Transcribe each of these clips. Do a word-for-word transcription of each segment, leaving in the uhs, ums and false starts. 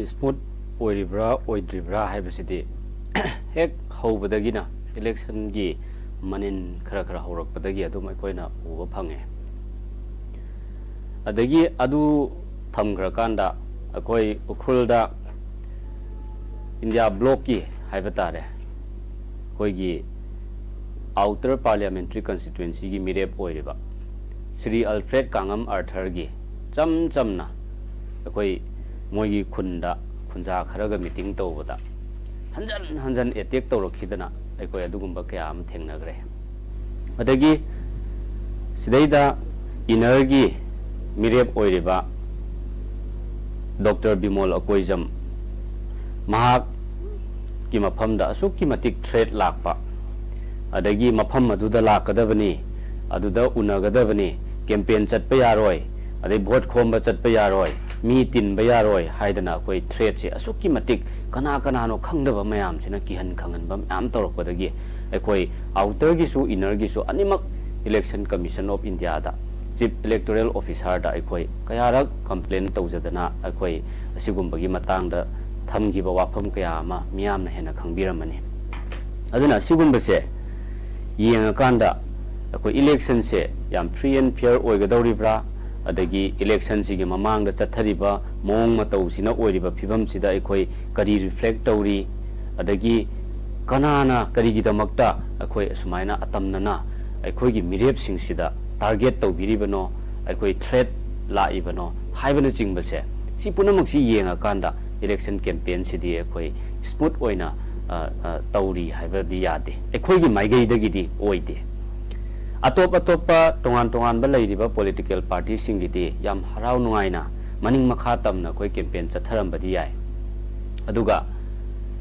Smooth ꯑꯣꯏꯔꯤꯕ꯭ꯔꯥ ꯑꯣꯏꯗ꯭ꯔꯤꯕ꯭ꯔꯥ ꯍꯥꯏꯕꯁꯤꯗꯤ ꯍꯦꯛ ꯍꯧꯕꯗꯒꯤꯅ, ꯏꯂꯦꯛꯁꯟꯒꯤ ꯃꯅꯤꯟ ꯈꯔ ꯈꯔ ꯍꯧꯔꯛꯄꯗꯒꯤ ꯑꯗꯨꯝ ꯑꯩꯈꯣꯏꯅ ꯎꯕ ꯐꯪꯉꯦ꯫ ꯑꯗꯒꯤ ꯑꯗꯨ ꯊꯝꯈ꯭ꯔꯀꯥꯟꯗ, ꯑꯩꯈꯣꯏ ꯎꯈ꯭ꯔꯨꯜꯗ ꯏꯟꯗꯤꯌꯥ ꯕ꯭ꯂꯣꯛꯀꯤ ꯍꯥꯏꯕ ꯇꯥꯔꯦ, ꯑꯩꯈꯣꯏꯒꯤ ꯑꯥꯎꯇꯔ ꯄꯥꯔꯂꯤꯌꯥꯃꯦꯟꯇ꯭ꯔꯤ ꯀꯟꯁꯇꯤꯇ꯭ꯋꯦꯟꯁꯤꯒꯤ ꯃꯤꯔꯦꯞ ꯑꯣꯏꯔꯤꯕ ꯁ꯭ꯔꯤ ꯑꯜꯐ꯭ꯔꯦꯗ ꯀꯥꯡꯉꯝ ꯑꯥꯔꯊꯔꯒꯤ ꯆꯝ ꯆꯝꯅ ꯑꯩꯈꯣꯏ ꯃꯣꯏꯒꯤ ꯈꯨꯟꯗ ꯈꯨꯟꯖꯥ ꯈꯔꯒ ꯃꯤꯇꯤꯡ ꯇꯧꯕꯗ ꯍꯟꯖꯟ ꯍꯟꯖꯟ ꯑꯦꯇꯦꯛ ꯇꯧꯔꯛꯈꯤꯗꯅ ꯑꯩꯈꯣꯏ ꯑꯗꯨꯒꯨꯝꯕ ꯀꯌꯥ ꯑꯃ ꯊꯦꯡꯅꯈ꯭ꯔꯦ꯫ ꯑꯗꯒꯤ ꯁꯤꯗꯩꯗ ꯏꯅꯔꯒꯤ ꯃꯤꯔꯦꯞ ꯑꯣꯏꯔꯤꯕ ꯗꯣꯛꯇꯔ ꯕꯤꯃꯣꯜ ꯑꯀꯣꯏꯖꯝ, ꯃꯍꯥꯛꯀꯤ ꯃꯐꯝꯗ ꯑꯁꯨꯛꯀꯤ ꯃꯇꯤꯛ ꯊ꯭ꯔꯦꯠ ꯂꯥꯛꯄ, ꯑꯗꯒꯤ ꯃꯐꯝ ꯑꯗꯨꯗ ꯂꯥꯛꯀꯗꯕꯅꯤ, ꯑꯗꯨꯗ ꯎꯅꯒꯗꯕꯅꯤ, ꯀꯦꯝꯄꯦꯟ ꯆꯠꯄ ꯌꯥꯔꯣꯏ, ꯑꯗꯩ ꯚꯣꯠ ꯈꯣꯝꯕ ꯆꯠꯄ ꯌꯥꯔꯣꯏ, ꯃꯤ ꯇꯤꯟꯕ ꯌꯥꯔꯣꯏ ꯍꯥꯏꯗꯅ ꯑꯩꯈꯣꯏ ꯊ꯭ꯔꯦꯠꯁꯦ ꯑꯁꯨꯛꯀꯤ ꯃꯇꯤꯛ ꯀꯅꯥ ꯀꯅꯥꯅꯣ ꯈꯪꯗꯕ ꯃꯌꯥꯝꯁꯤꯅ ꯀꯤꯍꯟ ꯈꯪꯍꯟꯕ ꯃꯌꯥꯝ ꯇꯧꯔꯛꯄꯗꯒꯤ ꯑꯩꯈꯣꯏ ꯑꯥꯎꯇꯔꯒꯤꯁꯨ ꯏꯅꯔꯒꯤꯁꯨ ꯑꯅꯤꯃꯛ ꯏꯂꯦꯛꯁꯟ ꯀꯃꯤꯁꯟ ꯑꯣꯐ ꯏꯟꯗꯤꯌꯥꯗ ꯆꯤꯐ ꯏꯂꯦꯛꯇꯣꯔꯦꯜ ꯑꯣꯐꯤꯁꯥꯔꯗ ꯑꯩꯈꯣꯏ ꯀꯌꯥꯔꯛ ꯀꯝꯄ꯭ꯂꯦꯟ ꯇꯧꯖꯗꯅ ꯑꯩꯈꯣꯏ ꯑꯁꯤꯒꯨꯝꯕꯒꯤ ꯃꯇꯥꯡꯗ ꯊꯝꯈꯤꯕ ꯋꯥꯐꯝ ꯀꯌꯥ ꯑꯃ ꯃꯤꯌꯥꯝꯅ ꯍꯦꯟꯅ ꯈꯪꯕꯤꯔꯝꯃꯅꯤ꯫ ꯑꯗꯨꯅ ꯑꯁꯤꯒꯨꯝꯕꯁꯦ ꯌꯦꯡꯉꯀꯥꯟꯗ ꯑꯩꯈꯣꯏ ꯏꯂꯦꯛꯁꯟꯁꯦ ꯌꯥꯝ ꯐ꯭ꯔꯤ ꯑꯦꯟ ꯐꯤꯌꯔ ꯑꯣꯏꯒꯗꯧꯔꯤꯕ꯭ꯔꯥ, ꯑꯗꯒꯤ ꯏꯂꯦꯛꯁꯟꯁꯤꯒꯤ ꯃꯃꯥꯡꯗ ꯆꯠꯊꯔꯤꯕ ꯃꯑꯣꯡ ꯃꯇꯧꯁꯤꯅ ꯑꯣꯏꯔꯤꯕ ꯐꯤꯕꯝꯁꯤꯗ ꯑꯩꯈꯣꯏ ꯀꯔꯤ ꯔꯤꯐ꯭ꯂꯦꯛ ꯇꯧꯔꯤ, ꯑꯗꯒꯤ ꯀꯅꯥꯅ ꯀꯔꯤꯒꯤꯗꯃꯛꯇ ꯑꯩꯈꯣꯏ ꯑꯁꯨꯃꯥꯏꯅ ꯑꯇꯝꯅꯅ ꯑꯩꯈꯣꯏꯒꯤ ꯃꯤꯔꯦꯞꯁꯤꯡꯁꯤꯗ ꯇꯥꯔꯒꯦꯠ ꯇꯧꯕꯤꯔꯤꯕꯅꯣ, ꯑꯩꯈꯣꯏ ꯊ꯭ꯔꯦꯠ ꯂꯥꯛꯏꯕꯅꯣ ꯍꯥꯏꯕꯅꯆꯤꯡꯕꯁꯦ, ꯁꯤ ꯄꯨꯝꯅꯃꯛꯁꯤ ꯌꯦꯡꯉꯀꯥꯟꯗ ꯏꯂꯦꯛꯁꯟ ꯀꯦꯝꯄꯦꯟꯁꯤꯗꯤ ꯑꯩꯈꯣꯏ ꯁ꯭ꯃꯨꯠ ꯑꯣꯏꯅ, ꯑ, ꯑ, ꯇꯧꯔꯤ ꯍꯥꯏꯕꯗꯤ ꯌꯥꯗꯦ, ꯑꯩꯈꯣꯏꯒꯤ ꯃꯥꯏꯀꯩꯗꯒꯤꯗꯤ ꯑꯣꯏꯗꯦ꯫ ꯑꯇꯣꯞ ꯑꯇꯣꯞꯄ ꯇꯣꯉꯥꯟ ꯇꯣꯉꯥꯟꯕ ꯂꯩꯔꯤꯕ ꯄꯣꯂꯤꯇꯤꯀꯦꯜ ꯄꯥꯔꯇꯤꯁꯤꯡꯒꯤꯗꯤ ꯌꯥꯝ ꯍꯔꯥꯎ ꯅꯨꯡꯉꯥꯏꯅ ꯃꯅꯤꯡ ꯃꯈꯥ ꯇꯝꯅ ꯑꯩꯈꯣꯏ ꯀꯦꯝꯄꯦꯟ ꯆꯠꯊꯔꯝꯕꯗꯤ ꯌꯥꯏ꯫ ꯑꯗꯨꯒ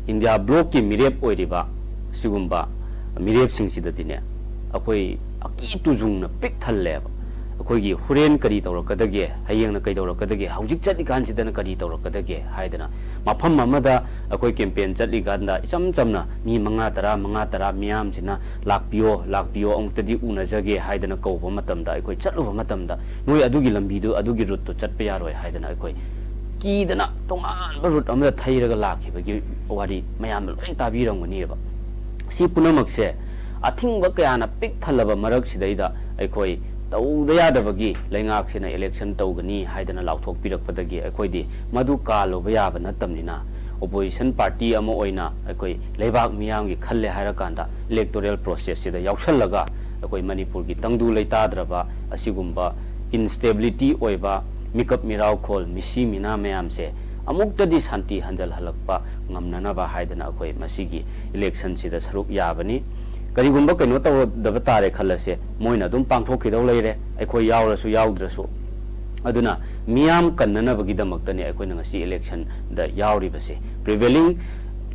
ꯏꯟꯗꯤꯌꯥ ꯕ꯭ꯂꯣꯛꯀꯤ ꯃꯤꯔꯦꯞ ꯑꯣꯏꯔꯤꯕ ꯁꯤꯒꯨꯝꯕ ꯃꯤꯔꯦꯞꯁꯤꯡꯁꯤꯗꯗꯤꯅꯦ, ꯑꯩꯈꯣꯏ ꯑꯀꯤ ꯇꯨꯖꯨꯡꯅ ꯄꯤꯛ ꯊꯜꯂꯦꯕ꯫ ꯑꯩꯈꯣꯏꯒꯤ ꯍꯣꯔꯦꯟ ꯀꯔꯤ ꯇꯧꯔꯛꯀꯗꯒꯦ, ꯍꯌꯦꯡꯅ ꯀꯩꯗꯧꯔꯛꯀꯗꯒꯦ, ꯍꯧꯖꯤꯛ ꯆꯠꯂꯤꯀꯥꯟꯁꯤꯗꯅ ꯀꯔꯤ ꯇꯧꯔꯛꯀꯗꯒꯦ ꯍꯥꯏꯗꯅ ꯃꯐꯝ ꯑꯃꯗ ꯑꯩꯈꯣꯏ ꯀꯦꯝꯄꯦꯟ ꯆꯠꯂꯤꯀꯥꯟꯗ ꯏꯆꯝ ꯆꯝꯅ ꯃꯤ ꯃꯉꯥ, ꯇꯔꯥ, ꯃꯉꯥ, ꯇꯔꯥ ꯃꯤꯌꯥꯝꯁꯤꯅ "ꯂꯥꯛꯄꯤꯌꯣ, ꯂꯥꯛꯄꯤꯌꯣ, ꯑꯃꯨꯛꯇꯗꯤ ꯎꯅꯖꯒꯦ" ꯍꯥꯏꯗꯅ ꯀꯧꯕ ꯃꯇꯝꯗ, ꯑꯩꯈꯣꯏ ꯆꯠꯂꯨꯕ ꯃꯇꯝꯗ ꯅꯣꯏ ꯑꯗꯨꯒꯤ ꯂꯝꯕꯤꯗꯨ, ꯑꯗꯨꯒꯤ ꯔꯨꯠꯇꯨ ꯆꯠꯄ ꯌꯥꯔꯣꯏ ꯍꯥꯏꯗꯅ ꯑꯩꯈꯣꯏ ꯀꯤꯗꯅ ꯇꯣꯉꯥꯟꯕ ꯔꯨꯠ ꯑꯃꯗ ꯊꯩꯔꯒ ꯂꯥꯛꯈꯤꯕꯒꯤ ꯋꯥꯔꯤ ꯃꯌꯥꯝꯅ ꯂꯣꯏ ꯇꯥꯕꯤꯔꯝꯒꯅꯤꯕ꯫ ꯁꯤ ꯄꯨꯝꯅꯃꯛꯁꯦ ꯑꯊꯤꯡꯕ ꯀꯌꯥꯅ ꯄꯤꯛ ꯊꯜꯂꯕ ꯃꯔꯛꯁꯤꯗꯩꯗ ꯑꯩꯈꯣꯏ ꯇꯧꯗ ꯌꯥꯗꯕꯒꯤ ꯂꯩꯉꯥꯛꯁꯤꯅ ꯏꯂꯦꯛꯁꯟ ꯇꯧꯒꯅꯤ ꯍꯥꯏꯗꯅ ꯂꯥꯎꯊꯣꯛꯄꯤꯔꯛꯄꯗꯒꯤ ꯑꯩꯈꯣꯏꯗꯤ ꯃꯗꯨ ꯀꯥꯜꯂꯨꯕ ꯌꯥꯕ ꯅꯠꯇꯕꯅꯤꯅ, ꯑꯣꯄꯣꯖꯤꯁꯟ ꯄꯥꯔꯇꯤ ꯑꯃ ꯑꯣꯏꯅ ꯑꯩꯈꯣꯏ ꯂꯩꯕꯥꯛ ꯃꯤꯌꯥꯝꯒꯤ ꯈꯜꯂꯦ ꯍꯥꯏꯔꯀꯥꯟꯗ ꯏꯂꯦꯛꯇꯣꯔꯦꯜ ꯄ꯭ꯔꯣꯁꯦꯁꯁꯤꯗ ꯌꯥꯎꯁꯜꯂꯒ ꯑꯩꯈꯣꯏ ꯃꯅꯤꯄꯨꯔꯒꯤ ꯇꯪꯗꯨ ꯂꯩꯇꯥꯗ꯭ꯔꯕ ꯑꯁꯤꯒꯨꯝꯕ ꯏꯟꯁꯇꯦꯕꯤꯂꯤꯇꯤ ꯑꯣꯏꯕ ꯃꯤꯀꯞ ꯃꯤꯔꯥꯎꯈꯣꯜ ꯃꯤꯁꯤ ꯃꯤꯅꯥ ꯃꯌꯥꯝꯁꯦ ꯑꯃꯨꯛꯇꯗꯤ ꯁꯥꯟꯇꯤ ꯍꯟꯖꯜꯍꯜꯂꯛꯄ ꯉꯝꯅꯅꯕ ꯍꯥꯏꯗꯅ ꯑꯩꯈꯣꯏ ꯃꯁꯤꯒꯤ ꯏꯂꯦꯛꯁꯟꯁꯤꯗ ꯁꯔꯨꯛ ꯌꯥꯕꯅꯤ꯫ ꯀꯔꯤꯒꯨꯝꯕ ꯀꯩꯅꯣ ꯇꯧꯗꯕ ꯇꯥꯔꯦ ꯈꯜꯂꯁꯦ, ꯃꯣꯏꯅ ꯑꯗꯨꯝ ꯄꯥꯡꯊꯣꯛꯈꯤꯗꯧ ꯂꯩꯔꯦ, ꯑꯩꯈꯣꯏ ꯌꯥꯎꯔꯁꯨ ꯌꯥꯎꯗ꯭ꯔꯁꯨ꯫ ꯑꯗꯨꯅ ꯃꯤꯌꯥꯝ ꯀꯟꯅꯅꯕꯒꯤꯗꯃꯛꯇꯅꯤ ꯑꯩꯈꯣꯏꯅ ꯉꯁꯤ ꯏꯂꯦꯛꯁꯟꯗ ꯌꯥꯎꯔꯤꯕꯁꯦ꯫ ꯄ꯭ꯔꯤꯚꯦꯂꯤꯡ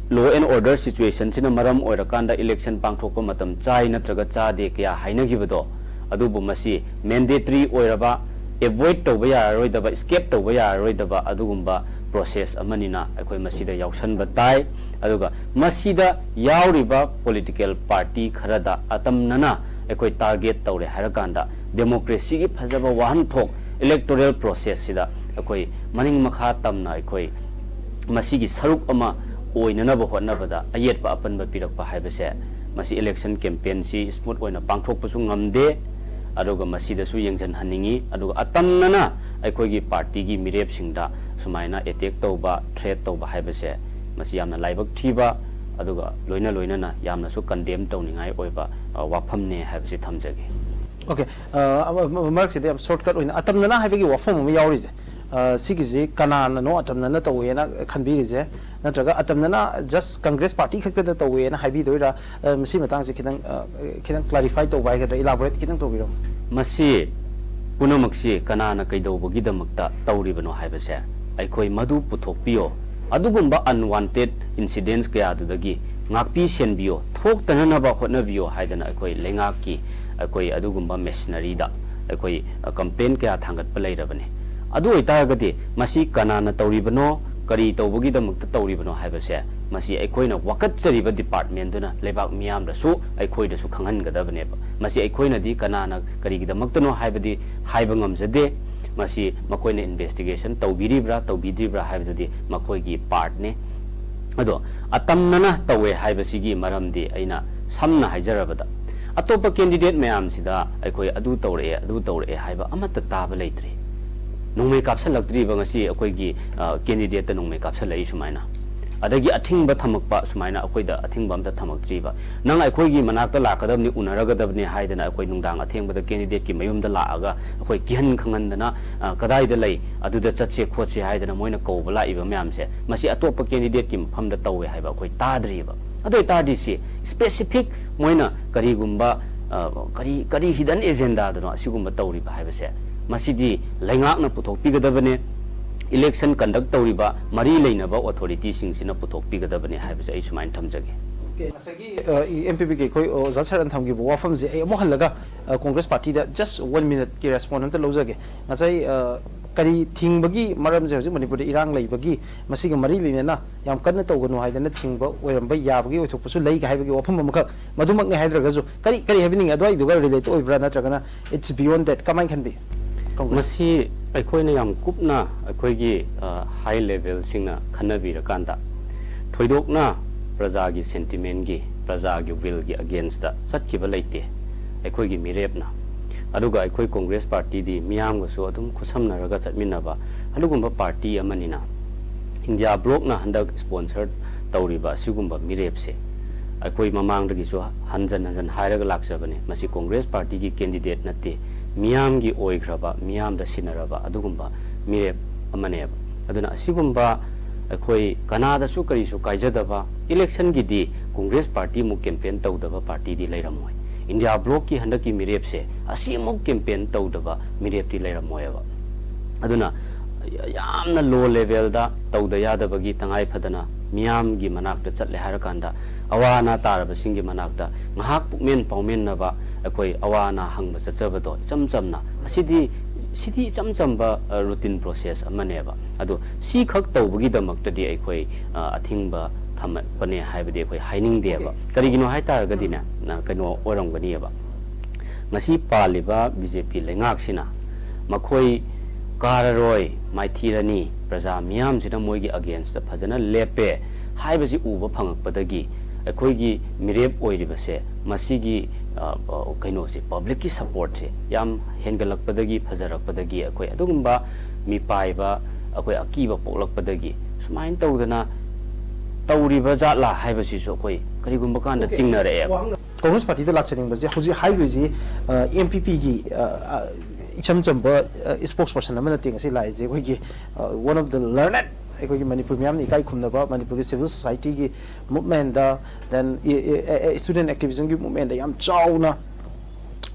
ꯂꯣ ꯑꯦꯟ ꯑꯣꯔꯗꯔ ꯁꯤꯆꯨꯋꯦꯁꯟꯁꯤꯅ ꯃꯔꯝ ꯑꯣꯏꯔꯀꯥꯟꯗ ꯏꯂꯦꯛꯁꯟ ꯄꯥꯡꯊꯣꯛꯄ ꯃꯇꯝ ꯆꯥꯏ ꯅꯠꯇ꯭ꯔꯒ ꯆꯥꯗꯦ ꯀꯌꯥ ꯍꯥꯏꯅꯈꯤꯕꯗꯣ, ꯑꯗꯨꯕꯨ ꯃꯁꯤ ꯃꯦꯟꯗꯦꯇꯔꯤ ꯑꯣꯏꯔꯕ, ꯑꯦꯚꯣꯏꯗ ꯇꯧꯕ ꯌꯥꯔꯔꯣꯏꯗꯕ, ꯏꯁꯀꯦꯞ ꯇꯧꯕ ꯌꯥꯔꯔꯣꯏꯗꯕ ꯑꯗꯨꯒꯨꯝꯕ ꯄ꯭ꯔꯣꯁꯦꯁ ꯑꯃꯅꯤꯅ ꯑꯩꯈꯣꯏ ꯃꯁꯤꯗ ꯌꯥꯎꯁꯟꯕ ꯇꯥꯏ꯫ ꯑꯗꯨꯒ ꯃꯁꯤꯗ ꯌꯥꯎꯔꯤꯕ ꯄꯣꯂꯤꯇꯤꯀꯦꯜ ꯄꯥꯔꯇꯤ ꯈꯔꯗ ꯑꯇꯝꯅꯅ ꯑꯩꯈꯣꯏ ꯇꯥꯔꯒꯦꯠ ꯇꯧꯔꯦ ꯍꯥꯏꯔꯀꯥꯟꯗ ꯗꯦꯃꯣꯀ꯭ꯔꯦꯁꯤꯒꯤ ꯐꯖꯕ ꯋꯥꯍꯟꯊꯣꯛ ꯏꯂꯦꯛꯇꯣꯔꯦꯜ ꯄ꯭ꯔꯣꯁꯦꯁꯁꯤꯗ ꯑꯩꯈꯣꯏ ꯃꯅꯤꯡ ꯃꯈꯥ ꯇꯝꯅ ꯑꯩꯈꯣꯏ ꯃꯁꯤꯒꯤ ꯁꯔꯨꯛ ꯑꯃ ꯑꯣꯏꯅꯅꯕ ꯍꯣꯠꯅꯕꯗ ꯑꯌꯦꯠꯄ ꯑꯄꯟꯕ ꯄꯤꯔꯛꯄ ꯍꯥꯏꯕꯁꯦ, ꯃꯁꯤ ꯏꯂꯦꯛꯁꯟ ꯀꯦꯝꯄꯦꯟꯁꯤ ꯁ꯭ꯃꯨꯠ ꯑꯣꯏꯅ ꯄꯥꯡꯊꯣꯛꯄꯁꯨ ꯉꯝꯗꯦ꯫ ꯑꯗꯨꯒ ꯃꯁꯤꯗꯁꯨ ꯌꯦꯡꯁꯤꯟꯍꯟꯅꯤꯡꯉꯤ꯫ ꯑꯗꯨꯒ ꯑꯇꯝꯅꯅ ꯑꯩꯈꯣꯏꯒꯤ ꯄꯥꯔꯇꯤꯒꯤ ꯃꯤꯔꯦꯞꯁꯤꯡꯗ ꯁꯨꯃꯥꯏꯅ ꯑꯦꯇꯦꯛ ꯇꯧꯕ, ꯊ꯭ꯔꯦꯠ ꯇꯧꯕ ꯍꯥꯏꯕꯁꯦ, ꯃꯁꯤ ꯌꯥꯝꯅ ꯂꯥꯏꯕꯛ ꯊꯤꯕ, ꯑꯗꯨꯒ ꯂꯣꯏꯅ ꯂꯣꯏꯅꯅ ꯌꯥꯝꯅꯁꯨ ꯀꯟꯗꯦꯝ ꯇꯧꯅꯤꯡꯉꯥꯏ ꯑꯣꯏꯕ, ꯑ, ꯋꯥꯐꯝꯅꯦ ꯍꯥꯏꯕꯁꯤ ꯊꯝꯖꯒꯦ꯫ ꯑꯣꯀꯦ, ꯑ, ꯑꯃ, ꯑꯃ, ꯃꯔꯛꯁꯤꯗ ꯌꯥꯝ ꯁꯣꯔꯠꯀꯠ ꯑꯣꯏꯅ ꯑꯇꯝꯅꯅ ꯍꯥꯏꯕꯒꯤ ꯋꯥꯐꯝ ꯑꯃ ꯌꯥꯎꯔꯤꯁꯦ, ꯑ, ꯁꯤꯒꯤꯁꯤ ꯀꯅꯥꯅꯅꯣ ꯑꯇꯝꯅꯅ ꯇꯧꯋꯦꯅ ꯈꯟꯕꯤꯔꯤꯁꯦ? ꯅꯠꯇ꯭ꯔꯒ ꯑꯇꯝꯅꯅ ꯖꯁ ꯀꯪꯒ꯭ꯔꯦꯁ ꯄꯥꯔꯇꯤ ꯈꯛꯇꯗ ꯇꯧꯋꯦꯅ ꯍꯥꯏꯕꯤꯗꯣꯏꯔꯥ? ꯑ, ꯃꯁꯤ ꯃꯇꯥꯡꯁꯦ ꯈꯤꯇꯪ, ꯑ, ꯈꯤꯇꯪ ꯀ꯭ꯂꯥꯔꯤꯐꯥꯏ ꯇꯧꯕ ꯍꯥꯏꯒꯗ꯭ꯔꯥ, ꯏꯂꯥꯕꯣꯔꯦꯠ ꯈꯤꯇꯪ ꯇꯧꯕꯤꯔꯝꯃꯨ꯫ ꯃꯁꯤ ꯄꯨꯝꯅꯃꯛꯁꯤ ꯀꯅꯥꯅ ꯀꯩꯗꯧꯕꯒꯤꯗꯃꯛꯇ ꯇꯧꯔꯤꯕꯅꯣ ꯍꯥꯏꯕꯁꯦ ꯑꯩꯈꯣꯏ ꯃꯗꯨ ꯄꯨꯊꯣꯛꯄꯤꯌꯣ, ꯑꯗꯨꯒꯨꯝꯕ ꯑꯟꯋꯥꯟꯇꯦꯠ ꯏꯟꯁꯤꯗꯦꯟꯁ ꯀꯌꯥꯗꯨꯗꯒꯤ ꯉꯥꯛꯄꯤ ꯁꯦꯟꯕꯤꯌꯣ, ꯊꯣꯛꯇꯅꯅꯕ ꯍꯣꯠꯅꯕꯤꯌꯣ ꯍꯥꯏꯗꯅ ꯑꯩꯈꯣꯏ ꯂꯩꯉꯥꯛꯀꯤ ꯑꯩꯈꯣꯏ ꯑꯗꯨꯒꯨꯝꯕ ꯃꯦꯁꯅꯔꯤꯗ ꯑꯩꯈꯣꯏ, ꯑ, ꯀꯝꯄ꯭ꯂꯦꯟ ꯀꯌꯥ ꯊꯥꯡꯒꯠꯄ ꯂꯩꯔꯕꯅꯤ꯫ ꯑꯗꯨ ꯑꯣꯏꯇꯥꯔꯒꯗꯤ ꯃꯁꯤ ꯀꯅꯥꯅ ꯇꯧꯔꯤꯕꯅꯣ, ꯀꯔꯤ ꯇꯧꯕꯒꯤꯗꯃꯛꯇ ꯇꯧꯔꯤꯕꯅꯣ ꯍꯥꯏꯕꯁꯦ ꯃꯁꯤ ꯑꯩꯈꯣꯏꯅ ꯋꯥꯀꯠꯆꯔꯤꯕ ꯗꯤꯄꯥꯔꯠꯃꯦꯟꯗꯨꯅ ꯂꯩꯕꯥꯛ ꯃꯤꯌꯥꯝꯗꯁꯨ ꯑꯩꯈꯣꯏꯗꯁꯨ ꯈꯪꯍꯟꯒꯗꯕꯅꯦꯕ꯫ ꯃꯁꯤ ꯑꯩꯈꯣꯏꯅꯗꯤ ꯀꯅꯥꯅ ꯀꯔꯤꯒꯤꯗꯃꯛꯇꯅꯣ ꯍꯥꯏꯕꯗꯤ ꯍꯥꯏꯕ ꯉꯝꯖꯗꯦ꯫ ꯃꯁꯤ ꯃꯈꯣꯏꯅ ꯏꯟꯚꯦꯁꯇꯤꯒꯦꯁꯟ ꯇꯧꯕꯤꯔꯤꯕ꯭ꯔꯥ ꯇꯧꯕꯤꯗ꯭ꯔꯤꯕ꯭ꯔꯥ ꯍꯥꯏꯕꯗꯨꯗꯤ ꯃꯈꯣꯏꯒꯤ ꯄꯥꯔꯠꯅꯤ꯫ ꯑꯗꯣ ꯑꯇꯝꯅꯅ ꯇꯧꯋꯦ ꯍꯥꯏꯕꯁꯤꯒꯤ ꯃꯔꯝꯗꯤ ꯑꯩꯅ ꯁꯝꯅ ꯍꯥꯏꯖꯔꯕꯗ, ꯑꯇꯣꯞꯄ ꯀꯦꯟꯗꯤꯗꯦꯠ ꯃꯌꯥꯝꯁꯤꯗ ꯑꯩꯈꯣꯏ ꯑꯗꯨ ꯇꯧꯔꯛꯑꯦ, ꯑꯗꯨ ꯇꯧꯔꯛꯑꯦ ꯍꯥꯏꯕ ꯑꯃꯠꯇ ꯇꯥꯕ ꯂꯩꯇ꯭ꯔꯤ꯫ ꯅꯣꯡꯃꯩ ꯀꯥꯞꯁꯤꯜꯂꯛꯇ꯭ꯔꯤꯕ ꯉꯁꯤ ꯑꯩꯈꯣꯏꯒꯤ, ꯑ, ꯀꯦꯟꯗꯤꯗꯦꯠꯇ ꯅꯣꯡꯃꯩ ꯀꯥꯞꯁꯤꯜꯂꯛꯏ ꯁꯨꯃꯥꯏꯅ꯫ ꯑꯗꯒꯤ ꯑꯊꯤꯡꯕ ꯊꯝꯃꯛꯄ ꯁꯨꯃꯥꯏꯅ ꯑꯩꯈꯣꯏꯗ ꯑꯊꯤꯡꯕ ꯑꯝꯇ ꯊꯝꯃꯛꯇ꯭ꯔꯤꯕ꯫ ꯅꯪ ꯑꯩꯈꯣꯏꯒꯤ ꯃꯅꯥꯛꯇ ꯂꯥꯛꯀꯗꯕꯅꯤ, ꯎꯅꯔꯒꯗꯕꯅꯤ ꯍꯥꯏꯗꯅ ꯑꯩꯈꯣꯏ ꯅꯨꯡꯗꯥꯡ ꯑꯊꯦꯡꯕꯗ ꯀꯦꯟꯗꯤꯗꯦꯠꯀꯤ ꯃꯌꯨꯝꯗ ꯂꯥꯛꯑꯒ ꯑꯩꯈꯣꯏ ꯀꯤꯍꯟ ꯈꯪꯍꯟꯗꯅ, ꯑ, "ꯀꯗꯥꯏꯗ ꯂꯩ? ꯑꯗꯨꯗ ꯆꯠꯁꯦ ꯈꯣꯠꯁꯦ" ꯍꯥꯏꯗꯅ ꯃꯣꯏꯅ ꯀꯧꯕ ꯂꯥꯛꯏꯕ ꯃꯌꯥꯝꯁꯦ, ꯃꯁꯤ ꯑꯇꯣꯞꯄ ꯀꯦꯟꯗꯤꯗꯦꯠꯀꯤ ꯃꯐꯝꯗ ꯇꯧꯋꯦ ꯍꯥꯏꯕ ꯑꯩꯈꯣꯏ ꯇꯥꯗ꯭ꯔꯤꯕ꯫ ꯑꯗꯨ ꯑꯣꯏꯇꯥꯔꯗꯤ ꯁꯤ ꯁ꯭ꯄꯦꯁꯤꯐꯤꯛ ꯃꯣꯏꯅ ꯀꯔꯤꯒꯨꯝꯕ, ꯑ, ꯀꯔꯤ, ꯀꯔꯤ ꯍꯤꯗꯟ ꯑꯦꯖꯦꯟꯗꯥꯗꯅꯣ ꯑꯁꯤꯒꯨꯝꯕ ꯇꯧꯔꯤꯕ ꯍꯥꯏꯕꯁꯦ, ꯃꯁꯤꯗꯤ ꯂꯩꯉꯥꯛꯅ ꯄꯨꯊꯣꯛꯄꯤꯒꯗꯕꯅꯦ꯫ ꯏꯂꯦꯛꯁꯟ ꯀꯟꯗꯛ ꯇꯧꯔꯤꯕ ꯃꯔꯤ ꯂꯩꯅꯕ ꯑꯣꯊꯣꯔꯤꯇꯤꯁꯤꯡꯁꯤꯅ ꯄꯨꯊꯣꯛꯄꯤꯒꯗꯕꯅꯦ ꯍꯥꯏꯕꯁꯦ ꯑꯩ ꯁꯨꯃꯥꯏꯅ ꯊꯝꯖꯒꯦ꯫ ꯑꯣꯀꯦ, ꯉꯁꯥꯏꯒꯤ, ꯑ, ꯏ-, ꯑꯦꯝ ꯄꯤ ꯄꯤꯒꯤ ꯑꯩꯈꯣꯏ ꯑꯣꯖꯥ ꯁꯥꯔꯅ ꯊꯝꯈꯤꯕ ꯋꯥꯐꯝꯁꯦ ꯑꯩ ꯑꯃꯨꯛ ꯍꯜꯂꯒ, ꯑ, ꯀꯣꯡꯒ꯭ꯔꯦꯁ ꯄꯥꯔꯇꯤꯗ just one minuteꯀꯤ response ꯑꯝꯇ ꯂꯧꯖꯒꯦ꯫ ꯉꯁꯥꯏ, ꯑ, ꯀꯔꯤ ꯊꯤꯡꯕꯒꯤ ꯃꯔꯝꯁꯦ ꯍꯧꯖꯤꯛ ꯃꯅꯤꯄꯨꯔꯗ ꯏꯔꯥꯡ ꯂꯩꯕꯒꯤ ꯃꯁꯤꯒ ꯃꯔꯤ ꯂꯩꯅꯅ ꯌꯥꯝ ꯀꯟꯅ ꯇꯧꯒꯅꯨ ꯍꯥꯏꯗꯅ ꯊꯤꯡꯕ ꯑꯣꯏꯔꯝꯕ ꯌꯥꯕꯒꯤ ꯑꯣꯏꯊꯣꯛꯄꯁꯨ ꯂꯩ ꯍꯥꯏꯕꯒꯤ ꯋꯥꯐꯝ ꯑꯃꯈꯛ, ꯃꯗꯨꯃꯛꯅꯤ ꯍꯥꯏꯗ꯭ꯔꯒꯁꯨ ꯀꯔꯤ, ꯀꯔꯤ ꯍꯥꯏꯕꯤꯅꯤꯡꯉꯤ? ꯑꯗꯨꯋꯥꯏꯗꯨꯒ relate ꯑꯣꯏꯕ꯭ꯔꯥ ꯅꯠꯇ꯭ꯔꯒꯅ it's beyond that? ꯀꯃꯥꯏꯅ ꯈꯟꯕꯤ? ꯀꯣꯡꯒ꯭ꯔꯦꯁ꯫ ꯃꯁꯤ ꯑꯩꯈꯣꯏꯅ ꯌꯥꯝ ꯀꯨꯞꯅ ꯑꯩꯈꯣꯏꯒꯤ, ꯑ, ꯍꯥꯏ ꯂꯦꯚꯦꯜꯁꯤꯡꯅ ꯈꯟꯅꯕꯤꯔꯀꯥꯟꯗ ꯊꯣꯏꯗꯣꯛꯅ ꯄ꯭ꯔꯖꯥꯒꯤ ꯁꯦꯟꯇꯤꯃꯦꯟꯒꯤ, ꯄ꯭ꯔꯖꯥꯒꯤ ꯋꯤꯜꯒꯤ ꯑꯒꯦꯟꯁꯇ ꯆꯠꯈꯤꯕ ꯂꯩꯇꯦ ꯑꯩꯈꯣꯏꯒꯤ ꯃꯤꯔꯦꯞꯅ꯫ ꯑꯗꯨꯒ ꯑꯩꯈꯣꯏ ꯀꯣꯡꯒ꯭ꯔꯦꯁ ꯄꯥꯔꯇꯤꯗꯤ ꯃꯤꯌꯥꯝꯒꯁꯨ ꯑꯗꯨꯝ ꯈꯨꯠꯁꯝꯅꯔꯒ ꯆꯠꯃꯤꯟꯅꯕ ꯑꯗꯨꯒꯨꯝꯕ ꯄꯥꯔꯇꯤ ꯑꯃꯅꯤꯅ ꯏꯟꯗꯤꯌꯥ ꯕ꯭ꯂꯣꯛꯅ ꯍꯟꯗꯛ ꯁ꯭ꯄꯣꯟꯁꯔ ꯇꯧꯔꯤꯕ ꯑꯁꯤꯒꯨꯝꯕ ꯃꯤꯔꯦꯞꯁꯦ ꯑꯩꯈꯣꯏ ꯃꯃꯥꯡꯗꯒꯤꯁꯨ ꯍꯟꯖꯟ ꯍꯟꯖꯟ ꯍꯥꯏꯔꯒ ꯂꯥꯛꯆꯕꯅꯦ꯫ ꯃꯁꯤ ꯀꯣꯡꯒ꯭ꯔꯦꯁ ꯄꯥꯔꯇꯤꯒꯤ ꯀꯦꯟꯗꯤꯗꯦꯠ ꯅꯠꯇꯦ, ꯃꯤꯌꯥꯝꯒꯤ ꯑꯣꯏꯈ꯭ꯔꯕ, ꯃꯤꯌꯥꯝꯗ ꯁꯤꯟꯅꯔꯕ ꯑꯗꯨꯒꯨꯝꯕ ꯃꯤꯔꯦꯞ ꯑꯃꯅꯦꯕ꯫ ꯑꯗꯨꯅ ꯑꯁꯤꯒꯨꯝꯕ ꯑꯩꯈꯣꯏ ꯀꯅꯥꯗꯁꯨ ꯀꯔꯤꯁꯨ ꯀꯥꯏꯖꯗꯕ, ꯏꯂꯦꯛꯁꯟꯒꯤꯗꯤ ꯀꯣꯡꯒ꯭ꯔꯦꯁ ꯄꯥꯔꯇꯤꯃꯨꯛ ꯀꯦꯝꯄꯦꯟ ꯇꯧꯗꯕ ꯄꯥꯔꯇꯤꯗꯤ ꯂꯩꯔꯝꯃꯣꯏ꯫ ꯏꯟꯗꯤꯌꯥ ꯕ꯭ꯂꯣꯛꯀꯤ ꯍꯟꯗꯛꯀꯤ ꯃꯤꯔꯦꯞꯁꯦ ꯑꯁꯤꯃꯨꯛ ꯀꯦꯝꯄꯦꯟ ꯇꯧꯗꯕ ꯃꯤꯔꯦꯞꯇꯤ ꯂꯩꯔꯝꯃꯣꯏꯕ꯫ ꯑꯗꯨꯅ ꯌꯥꯝꯅ ꯂꯣ ꯂꯦꯚꯦꯜꯗ ꯇꯧꯗ ꯌꯥꯗꯕꯒꯤ ꯇꯉꯥꯏ ꯐꯗꯅ ꯃꯤꯌꯥꯝꯒꯤ ꯃꯅꯥꯛꯇ ꯆꯠꯂꯦ ꯍꯥꯏꯔꯀꯥꯟꯗ ꯑꯋꯥ ꯑꯅꯥ ꯇꯥꯔꯕꯁꯤꯡꯒꯤ ꯃꯅꯥꯛꯇ ꯉꯥꯏꯍꯥꯛ ꯄꯨꯛꯃꯦꯟ ꯄꯥꯎꯃꯦꯟꯅꯕ ꯑꯩꯈꯣꯏ ꯑꯋꯥ ꯑꯅꯥ ꯍꯪꯕ ꯆꯠꯆꯕꯗꯣ ꯏꯆꯝ ꯆꯝꯅ, ꯑꯁꯤꯗꯤ, ꯁꯤꯗꯤ ꯏꯆꯝ ꯆꯝꯕ, ꯑ, ꯔꯨꯇꯤꯟ ꯄ꯭ꯔꯣꯁꯦꯁ ꯑꯃꯅꯦꯕ꯫ ꯑꯗꯣ ꯁꯤꯈꯛ ꯇꯧꯕꯒꯤꯗꯃꯛꯇꯗꯤ ꯑꯩꯈꯣꯏ, ꯑ, ꯑꯊꯤꯡꯕ ꯊꯝꯃꯛꯄꯅꯦ ꯍꯥꯏꯕꯗꯤ ꯑꯩꯈꯣꯏ ꯍꯥꯏꯅꯤꯡꯗꯦꯕ꯫ ꯑꯣꯀꯦ꯫ ꯀꯔꯤꯒꯤꯅꯣ ꯍꯥꯏ ꯇꯥꯔꯒꯗꯤꯅꯦ, ꯑ, ꯀꯩꯅꯣ ꯑꯣꯏꯔꯝꯒꯅꯤꯕ, ꯉꯁꯤ ꯄꯥꯜꯂꯤꯕ ꯕꯤ ꯖꯦ ꯄꯤ ꯂꯩꯉꯥꯛꯁꯤꯅ ꯃꯈꯣꯏ ꯀꯥꯔꯔꯣꯏ, ꯃꯥꯏꯊꯤꯔꯅꯤ, ꯄ꯭ꯔꯖꯥ ꯃꯤꯌꯥꯝꯁꯤꯅ ꯃꯣꯏꯒꯤ against ꯐꯖꯅ ꯂꯦꯞꯄꯦ ꯍꯥꯏꯕꯁꯤ ꯎꯕ ꯐꯪꯉꯛꯄꯗꯒꯤ ꯑꯩꯈꯣꯏꯒꯤ ꯃꯤꯔꯦꯞ ꯑꯣꯏꯔꯤꯕꯁꯦ ꯃꯁꯤꯒꯤ, ꯑ, ꯑ, ꯀꯩꯅꯣꯁꯦ, publicꯀꯤ supportꯁꯦ ꯌꯥꯝ ꯍꯦꯟꯒꯠꯂꯛꯄꯗꯒꯤ, ꯐꯖꯔꯛꯄꯗꯒꯤ, ꯑꯩꯈꯣꯏ ꯑꯗꯨꯒꯨꯝꯕ ꯃꯤꯄꯥꯏꯕ, ꯑꯩꯈꯣꯏ ꯑꯀꯤꯕ ꯄꯣꯛꯂꯛꯄꯗꯒꯤ ꯁꯨꯃꯥꯏꯅ ꯇꯧꯗꯅ ꯇꯧꯔꯤꯕ ꯖꯥꯠꯂꯥ ꯍꯥꯏꯕꯁꯤꯁꯨ ꯑꯩꯈꯣꯏ ꯀꯔꯤꯒꯨꯝꯕ ꯀꯥꯟꯗ ꯆꯤꯡꯅꯔꯛꯑꯦꯕ꯫ ꯀꯣꯡꯒ꯭ꯔꯦꯁ ꯄꯥꯔꯇꯤꯗ ꯂꯥꯛꯆꯅꯤꯡꯕꯁꯦ ꯍꯧꯖꯤꯛ ꯍꯥꯏꯈ꯭ꯔꯤꯁꯤ, ꯑꯦꯝ ꯄꯤ ꯄꯤꯒꯤ ꯏꯆꯝ ꯆꯝꯕ spokesperson ꯑꯃ ꯅꯠꯇꯦ ꯉꯁꯤ ꯂꯥꯛꯏꯁꯦ꯫ ꯑꯩꯈꯣꯏꯒꯤ, ꯑ, one of the learned, ꯑꯩꯈꯣꯏꯒꯤ ꯃꯅꯤꯄꯨꯔ ꯃꯤꯌꯥꯝꯅ ꯏꯀꯥꯏ ꯈꯨꯝꯅꯕ, ꯃꯅꯤꯄꯨꯔꯒꯤ civil societyꯒꯤ movementꯗ, then student activismꯒꯤ movementꯗ ꯌꯥꯝ ꯆꯥꯎꯅ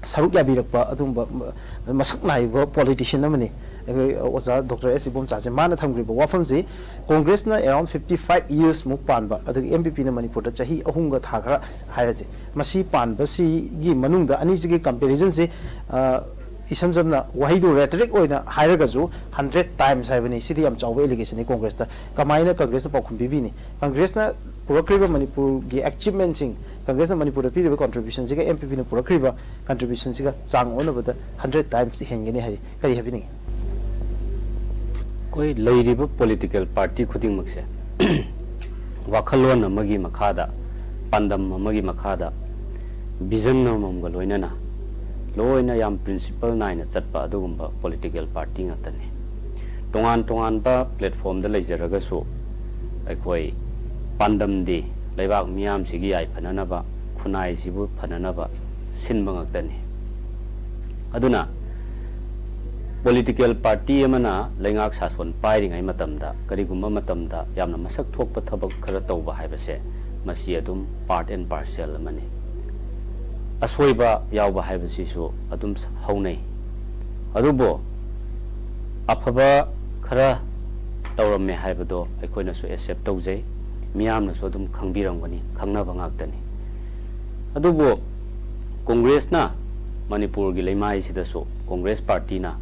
ꯁꯔꯨꯛ ꯌꯥꯕꯤꯔꯛꯄ ꯑꯗꯨꯒꯨꯝꯕ ꯃ-, ꯃꯁꯛ ꯅꯥꯏꯕ politician ꯑꯃꯅꯤ꯫ ꯑꯩꯈꯣꯏ ꯑꯣꯖꯥ ꯗꯣꯛꯇꯔ ꯑꯦꯁ ꯏꯕꯣꯝꯆꯥꯁꯦ, ꯃꯥꯅ ꯊꯝꯈ꯭ꯔꯤꯕ ꯋꯥꯐꯝꯁꯤ, ꯀꯣꯡꯒ꯭ꯔꯦꯁꯅ around fifty five years ꯃꯨꯛ ꯄꯥꯟꯕ, ꯑꯗꯨꯒ ꯑꯦꯝ ꯄꯤ ꯄꯤꯅ ꯃꯅꯤꯄꯨꯔꯗ ꯆꯍꯤ ꯑꯍꯨꯝꯒ ꯊꯥ ꯈꯔ ꯍꯥꯏꯔꯁꯦ, ꯃꯁꯤ ꯄꯥꯟꯕꯁꯤꯒꯤ ꯃꯅꯨꯡꯗ ꯑꯅꯤꯁꯤꯒꯤ comparisonꯁꯤ, ꯑ, ꯏꯁꯝ ꯁꯝꯅ ꯋꯥꯍꯩꯗꯨ rhetoric ꯑꯣꯏꯅ ꯍꯥꯏꯔꯒꯁꯨ hundred times ꯍꯥꯏꯕꯅꯤ꯫ ꯁꯤꯗꯤ ꯌꯥꯝ ꯆꯥꯎꯕ allegationꯅꯤ꯫ ꯀꯣꯡꯒ꯭ꯔꯦꯁꯇ ꯀꯃꯥꯏꯅ ꯀꯣꯡꯒ꯭ꯔꯦꯁꯅ ꯄꯥꯎꯈꯨꯝ ꯄꯤꯕꯤꯅꯤ? ꯀꯣꯡꯒ꯭ꯔꯦꯁꯅ ꯄꯨꯔꯛꯈ꯭ꯔꯤꯕ ꯃꯅꯤꯄꯨꯔꯒꯤ achievement, ꯀꯣꯡꯒ꯭ꯔꯦꯁꯅ ꯃꯅꯤꯄꯨꯔꯗ ꯄꯤꯔꯤꯕ contributionꯁꯤꯒ ꯑꯦꯝ ꯄꯤ ꯄꯤꯅ ꯄꯨꯔꯛꯈ꯭ꯔꯤꯕ contributionꯁꯤꯒ ꯆꯥꯡ ꯑꯣꯟꯅꯕꯗ hundred times ꯍꯦꯟꯒꯅꯤ ꯍꯥꯏꯔꯤ꯫ ꯀꯔꯤ ꯍꯥꯏꯕꯤꯅꯤꯡꯉꯤ? ꯑꯩꯈꯣꯏ ꯂꯩꯔꯤꯕ political party ꯈꯨꯗꯤꯡꯃꯛꯁꯦ ꯋꯥꯈꯜꯂꯣꯟ ꯑꯃꯒꯤ ꯃꯈꯥꯗ, ꯄꯥꯟꯗꯝ ꯑꯃꯒꯤ ꯃꯈꯥꯗ, vision ꯑꯃꯃꯝꯒ ꯂꯣꯏꯅꯅ ꯂꯣꯏꯅ ꯌꯥꯝ principle ꯅꯥꯏꯅ ꯆꯠꯄ ꯑꯗꯨꯒꯨꯝꯕ political party ꯉꯥꯛꯇꯅꯤ꯫ ꯇꯣꯉꯥꯟ ꯇꯣꯉꯥꯟꯕ platformꯗ ꯂꯩꯖꯔꯒꯁꯨ ꯑꯩꯈꯣꯏ ꯄꯥꯟꯗꯝꯗꯤ ꯂꯩꯕꯥꯛ ꯃꯤꯌꯥꯝꯁꯤꯒꯤ ꯌꯥꯏꯐꯅꯅꯕ, ꯈꯨꯟꯅꯥꯏꯁꯤꯕꯨ ꯐꯅꯅꯕ ꯁꯤꯟꯕ ꯉꯥꯛꯇꯅꯤ꯫ ꯑꯗꯨꯅ political party ꯑꯃꯅ ꯂꯩꯉꯥꯛ ꯁꯥꯁꯣꯟ ꯄꯥꯏꯔꯤꯉꯩ ꯃꯇꯝꯗ ꯀꯔꯤꯒꯨꯝꯕ ꯃꯇꯝꯗ ꯌꯥꯝꯅ ꯃꯁꯛ ꯊꯣꯛꯄ ꯊꯕꯛ ꯈꯔ ꯇꯧꯕ ꯍꯥꯏꯕꯁꯦ ꯃꯁꯤ ꯑꯗꯨꯝ part and parcel ꯑꯃꯅꯤ꯫ ꯑꯁꯣꯏꯕ ꯌꯥꯎꯕ ꯍꯥꯏꯕꯁꯤꯁꯨ ꯑꯗꯨꯝ ꯍꯧꯅꯩ꯫ ꯑꯗꯨꯕꯨ ꯑꯐꯕ ꯈꯔ ꯇꯧꯔꯝꯃꯦ ꯍꯥꯏꯕꯗꯣ ꯑꯩꯈꯣꯏꯅꯁꯨ accept ꯇꯧꯖꯩ, ꯃꯤꯌꯥꯝꯅꯁꯨ ꯑꯗꯨꯝ ꯈꯪꯕꯤꯔꯝꯒꯅꯤ, ꯈꯪꯅꯕ ꯉꯥꯛꯇꯅꯤ꯫ ꯑꯗꯨꯕꯨ ꯀꯣꯡꯒ꯭ꯔꯦꯁꯅ ꯃꯅꯤꯄꯨꯔꯒꯤ ꯂꯩꯃꯥꯏꯁꯤꯗꯁꯨ, ꯀꯣꯡꯒ꯭ꯔꯦꯁ ꯄꯥꯔꯇꯤꯅ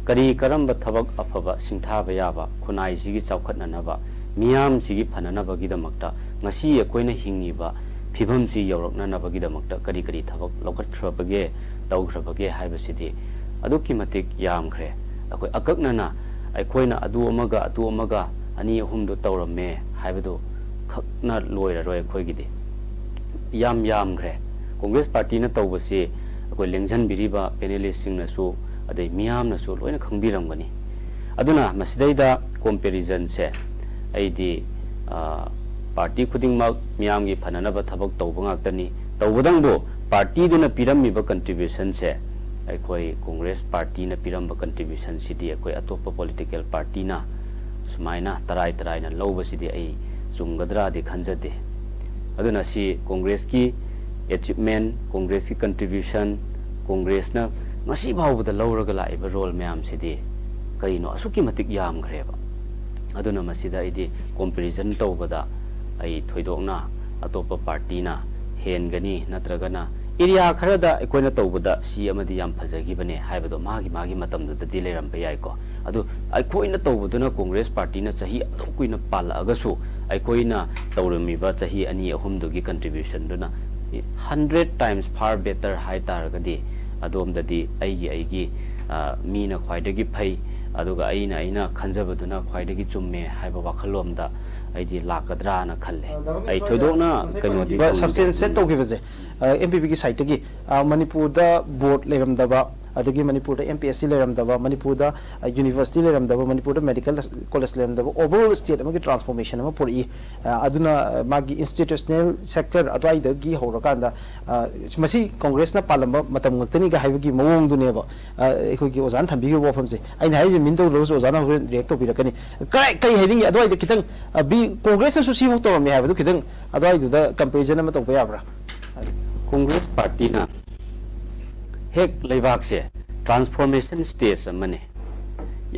ꯀꯔꯤ ꯀꯔꯝꯕ ꯊꯕꯛ ꯑꯐꯕ ꯁꯤꯡꯊꯥꯕ ꯌꯥꯕ, ꯈꯨꯟꯅꯥꯏꯁꯤꯒꯤ ꯆꯥꯎꯈꯠꯅꯅꯕ, ꯃꯤꯌꯥꯝꯁꯤꯒꯤ ꯐꯅꯅꯕꯒꯤꯗꯃꯛꯇ, ꯉꯁꯤ ꯑꯩꯈꯣꯏꯅ ꯍꯤꯡꯉꯤꯕ ꯐꯤꯕꯝꯁꯤ ꯌꯧꯔꯛꯅꯅꯕꯒꯤꯗꯃꯛꯇ ꯀꯔꯤ ꯀꯔꯤ ꯊꯕꯛ ꯂꯧꯈꯠꯈ꯭ꯔꯕꯒꯦ, ꯇꯧꯈ꯭ꯔꯕꯒꯦ ꯍꯥꯏꯕꯁꯤꯗꯤ ꯑꯗꯨꯛꯀꯤ ꯃꯇꯤꯛ ꯌꯥꯝꯈ꯭ꯔꯦ꯫ ꯑꯩꯈꯣꯏ ꯑꯀꯛꯅꯅ ꯑꯩꯈꯣꯏꯅ ꯑꯗꯨ ꯑꯃꯒ ꯑꯗꯨ ꯑꯃꯒ ꯑꯅꯤ ꯑꯍꯨꯝꯗꯨ ꯇꯧꯔꯝꯃꯦ ꯍꯥꯏꯕꯗꯨ ꯈꯛꯅ ꯂꯣꯏꯔꯔꯣꯏ꯫ ꯑꯩꯈꯣꯏꯒꯤꯗꯤ ꯌꯥꯝ ꯌꯥꯝꯈ꯭ꯔꯦ꯫ ꯀꯣꯡꯒ꯭ꯔꯦꯁ ꯄꯥꯔꯇꯤꯅ ꯇꯧꯕꯁꯤ ꯑꯩꯈꯣꯏ ꯂꯦꯡꯖꯟꯕꯤꯔꯤꯕ ꯄꯦꯅꯦꯂꯤꯁꯁꯤꯡꯅꯁꯨ ꯑꯗꯩ ꯃꯤꯌꯥꯝꯅꯁꯨ ꯂꯣꯏꯅ ꯈꯪꯕꯤꯔꯝꯒꯅꯤ꯫ ꯑꯗꯨꯅ ꯃꯁꯤꯗꯩꯗ ꯀꯣꯝꯄꯦꯔꯤꯖꯟꯁꯦ ꯑꯩꯗꯤ ꯄꯥꯔꯇꯤ ꯈꯨꯗꯤꯡꯃꯛ ꯃꯤꯌꯥꯝꯒꯤ ꯐꯅꯅꯕ ꯊꯕꯛ ꯇꯧꯕ ꯉꯥꯛꯇꯅꯤ꯫ ꯇꯧꯕꯗꯪꯕꯨ ꯄꯥꯔꯇꯤꯗꯨꯅ ꯄꯤꯔꯝꯃꯤꯕ ꯀꯟꯇ꯭ꯔꯤꯕ꯭ꯌꯨꯁꯟꯁꯦ, ꯑꯩꯈꯣꯏ ꯀꯣꯡꯒ꯭ꯔꯦꯁ ꯄꯥꯔꯇꯤꯅ ꯄꯤꯔꯝꯕ ꯀꯟꯇ꯭ꯔꯤꯕ꯭ꯌꯨꯁꯟꯁꯤꯗꯤ ꯑꯩꯈꯣꯏ ꯑꯇꯣꯞꯄ ꯄꯣꯂꯤꯇꯤꯀꯦꯜ ꯄꯥꯔꯇꯤꯅ ꯁꯨꯃꯥꯏꯅ ꯇꯔꯥꯏ ꯇꯔꯥꯏꯅ ꯂꯧꯕꯁꯤꯗꯤ ꯑꯩ ꯆꯨꯝꯒꯗ꯭ꯔꯥꯗꯤ ꯈꯟꯖꯗꯦ꯫ ꯑꯗꯨꯅ ꯁꯤ ꯀꯣꯡꯒ꯭ꯔꯦꯁꯀꯤ ꯑꯦꯆꯤꯞꯃꯦꯟ, ꯀꯣꯡꯒ꯭ꯔꯦꯁꯀꯤ ꯀꯟꯇ꯭ꯔꯤꯕ꯭ꯌꯨꯁꯟ, ꯀꯣꯡꯒ꯭ꯔꯦꯁꯅ ꯉꯁꯤ ꯐꯥꯎꯕꯗ ꯂꯧꯔꯒ ꯂꯥꯛꯏꯕ ꯔꯣꯜ ꯃꯌꯥꯝꯁꯤꯗꯤ ꯀꯔꯤꯅꯣ ꯑꯁꯨꯛꯀꯤ ꯃꯇꯤꯛ ꯌꯥꯝꯈ꯭ꯔꯦꯕ꯫ ꯑꯗꯨꯅ ꯃꯁꯤꯗ ꯑꯩꯗꯤ ꯀꯣꯝꯄꯦꯔꯤꯖꯟ ꯇꯧꯕꯗ ꯑꯩ ꯊꯣꯏꯗꯣꯛꯅ ꯑꯇꯣꯞꯄ ꯄꯥꯔꯇꯤꯅ ꯍꯦꯟꯒꯅꯤ ꯅꯠꯇ꯭ꯔꯒꯅ ꯑꯦꯔꯤꯌꯥ ꯈꯔꯗ ꯑꯩꯈꯣꯏꯅ ꯇꯧꯕꯗ ꯁꯤ ꯑꯃꯗꯤ ꯌꯥꯝ ꯐꯖꯈꯤꯕꯅꯦ ꯍꯥꯏꯕꯗꯣ ꯃꯥꯒꯤ ꯃꯥꯒꯤ ꯃꯇꯝꯗꯨꯗꯗꯤ ꯂꯩꯔꯝꯕ ꯌꯥꯏꯀꯣ꯫ ꯑꯗꯨ ꯑꯩꯈꯣꯏꯅ ꯇꯧꯕꯗꯨꯅ ꯀꯣꯡꯒ꯭ꯔꯦꯁ ꯄꯥꯔꯇꯤꯅ ꯆꯍꯤ ꯑꯗꯨꯛ ꯀꯨꯏꯅ ꯄꯥꯜꯂꯛꯑꯒꯁꯨ ꯑꯩꯈꯣꯏꯅ ꯇꯧꯔꯝꯃꯤꯕ ꯆꯍꯤ ꯑꯅꯤ ꯑꯍꯨꯝꯗꯨꯒꯤ ꯀꯟꯇ꯭ꯔꯤꯕ꯭ꯌꯨꯁꯟꯗꯨꯅ ꯍꯟꯗ꯭ꯔꯦꯠ ꯇꯥꯏꯝꯁ ꯐꯥꯔ ꯕꯦꯇꯔ ꯍꯥꯏ ꯇꯥꯔꯒꯗꯤ ꯑꯗꯣꯝꯗꯗꯤ ꯑꯩꯒꯤ ꯑꯩꯒꯤ ꯃꯤꯅ ꯈ꯭ꯋꯥꯏꯗꯒꯤ ꯐꯩ, ꯑꯗꯨꯒ ꯑꯩꯅ ꯑꯩꯅ ꯈꯟꯖꯕꯗꯨꯅ ꯈ꯭ꯋꯥꯏꯗꯒꯤ ꯆꯨꯝꯃꯦ ꯍꯥꯏꯕ ꯋꯥꯈꯜꯂꯣꯟꯗ ꯑꯩꯗꯤ ꯂꯥꯛꯀꯗ꯭ꯔꯥꯅ ꯈꯜꯂꯦ꯫ ꯑꯩ ꯊꯣꯏꯗꯣꯛꯅ ꯀꯩꯅꯣꯗꯤ ꯁꯕꯁꯇꯦꯟꯁꯦꯠ ꯇꯧꯈꯤꯕꯁꯦ ꯑꯦꯝ ꯄꯤ ꯄꯤꯒꯤ ꯁꯥꯏꯠꯇꯒꯤ ꯃꯅꯤꯄꯨꯔꯗ ꯕꯣꯔꯗ ꯂꯩꯔꯝꯗꯕ, ꯑꯗꯒꯤ ꯃꯅꯤꯄꯨꯔꯗ ꯑꯦꯝ ꯄꯤ ꯑꯦꯁ ꯁꯤ ꯂꯩꯔꯝꯗꯕ, ꯃꯅꯤꯄꯨꯔꯗ ꯌꯨꯅꯤꯚꯔꯁꯤꯇꯤ ꯂꯩꯔꯝꯗꯕ, ꯃꯅꯤꯄꯨꯔꯗ ꯃꯦꯗꯤꯀꯦꯜ ꯀꯣꯂꯦꯖ ꯂꯩꯔꯝꯗꯕ, ꯑꯣꯚꯔꯑꯣꯜ ꯁ꯭ꯇꯦꯠ ꯑꯃꯒꯤ ꯇ꯭ꯔꯥꯟꯁꯐꯣꯔꯃꯦꯁꯟ ꯑꯃ ꯄꯨꯔꯛꯏ꯫ ꯑꯗꯨꯅ ꯃꯥꯒꯤ ꯏꯟꯁꯇꯤꯇ꯭ꯌꯨꯁꯅꯦꯜ ꯁꯦꯛꯇꯔ ꯑꯗꯨꯋꯥꯏꯗꯒꯤ ꯍꯧꯔꯀꯥꯟꯗ ꯃꯁꯤ ꯀꯣꯡꯒ꯭ꯔꯦꯁꯅ ꯄꯥꯜꯂꯝꯕ ꯃꯇꯝ ꯉꯥꯛꯇꯅꯤꯒ ꯍꯥꯏꯕꯒꯤ ꯃꯑꯣꯡꯗꯨꯅꯦꯕ꯫ ꯑꯩꯈꯣꯏꯒꯤ ꯑꯣꯖꯥꯅ ꯊꯝꯕꯤꯈꯤꯕ ꯋꯥꯐꯝꯁꯦ ꯑꯩꯅ ꯍꯥꯏꯔꯤꯁꯦ ꯃꯤꯟ ꯇꯧꯗ꯭ꯔꯒꯁꯨ ꯑꯣꯖꯥꯅ ꯍꯣꯔꯦꯟ ꯔꯤꯌꯦꯛ ꯇꯧꯕꯤꯔꯛꯀꯅꯤ꯫ ꯀꯔꯥꯏ ꯀꯩ ꯍꯥꯏꯅꯤꯡꯉꯤ ꯑꯗꯨꯋꯥꯏꯗ ꯈꯤꯇꯪ? ꯀꯣꯡꯒ꯭ꯔꯦꯁꯅꯁꯨ ꯁꯤꯐꯥꯎ ꯇꯧꯔꯝꯃꯤ ꯍꯥꯏꯕꯗꯨ ꯈꯤꯇꯪ ꯑꯗꯨꯋꯥꯏꯗꯨꯗ ꯀꯝꯄꯦꯔꯤꯖꯟ ꯑꯃ ꯇꯧꯕ ꯌꯥꯕ꯭ꯔꯥ? ꯀꯣꯡꯒ꯭ꯔꯦꯁ ꯄꯥꯔꯇꯤꯅ ꯍꯦꯛ ꯂꯩꯕꯥꯛꯁꯦ ꯇ꯭ꯔꯥꯟꯁꯐꯣꯔꯃꯦꯁꯟ ꯁ꯭ꯇꯦꯖ ꯑꯃꯅꯤ꯫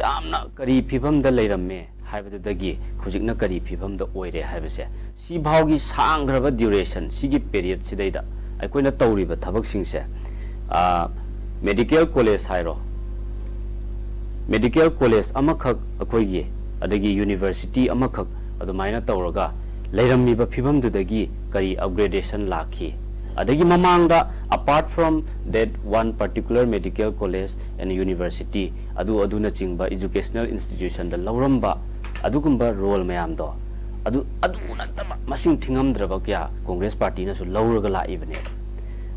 ꯌꯥꯝꯅ ꯀꯔꯤ ꯐꯤꯕꯝꯗ ꯂꯩꯔꯝꯃꯦ ꯍꯥꯏꯕꯗꯨꯗꯒꯤ ꯍꯧꯖꯤꯛꯅ ꯀꯔꯤ ꯐꯤꯕꯝꯗ ꯑꯣꯏꯔꯦ ꯍꯥꯏꯕꯁꯦ, ꯁꯤꯐꯥꯎꯒꯤ ꯁꯥꯡꯈ꯭ꯔꯕ ꯗ꯭ꯌꯨꯔꯦꯁꯟ, ꯁꯤꯒꯤ ꯄꯦꯔꯤꯌꯠꯁꯤꯗꯩꯗ ꯑꯩꯈꯣꯏꯅ ꯇꯧꯔꯤꯕ ꯊꯕꯛꯁꯤꯡꯁꯦ, ꯃꯦꯗꯤꯀꯦꯜ ꯀꯣꯂꯦꯖ ꯍꯥꯏꯔꯣ, ꯃꯦꯗꯤꯀꯦꯜ ꯀꯣꯂꯦꯖ ꯑꯃꯈꯛ ꯑꯩꯈꯣꯏꯒꯤ, ꯑꯗꯒꯤ ꯌꯨꯅꯤꯚꯔꯁꯤꯇꯤ ꯑꯃꯈꯛ ꯑꯗꯨꯃꯥꯏꯅ ꯇꯧꯔꯒ ꯂꯩꯔꯝꯃꯤꯕ ꯐꯤꯕꯝꯗꯨꯗꯒꯤ ꯀꯔꯤ ꯑꯞꯒ꯭ꯔꯦꯗꯦꯁꯟ ꯂꯥꯛꯈꯤ? ꯑꯗꯒꯤ ꯃꯃꯥꯡꯗ, apart from that one particular medical college and university, ꯑꯗꯨ ꯑꯗꯨꯅꯆꯤꯡꯕ educational institutionꯗ ꯂꯧꯔꯝꯕ ꯑꯗꯨꯒꯨꯝꯕ role ꯃꯌꯥꯝꯗꯣ, ꯑꯗꯨ ꯑꯗꯨ ꯅꯠꯇꯕ ꯃꯁꯤꯡ ꯊꯤꯉꯝꯗ꯭ꯔꯕ ꯀꯌꯥ Congress partyꯅꯁꯨ ꯂꯧꯔꯒ ꯂꯥꯛꯏꯕꯅꯦꯕ꯫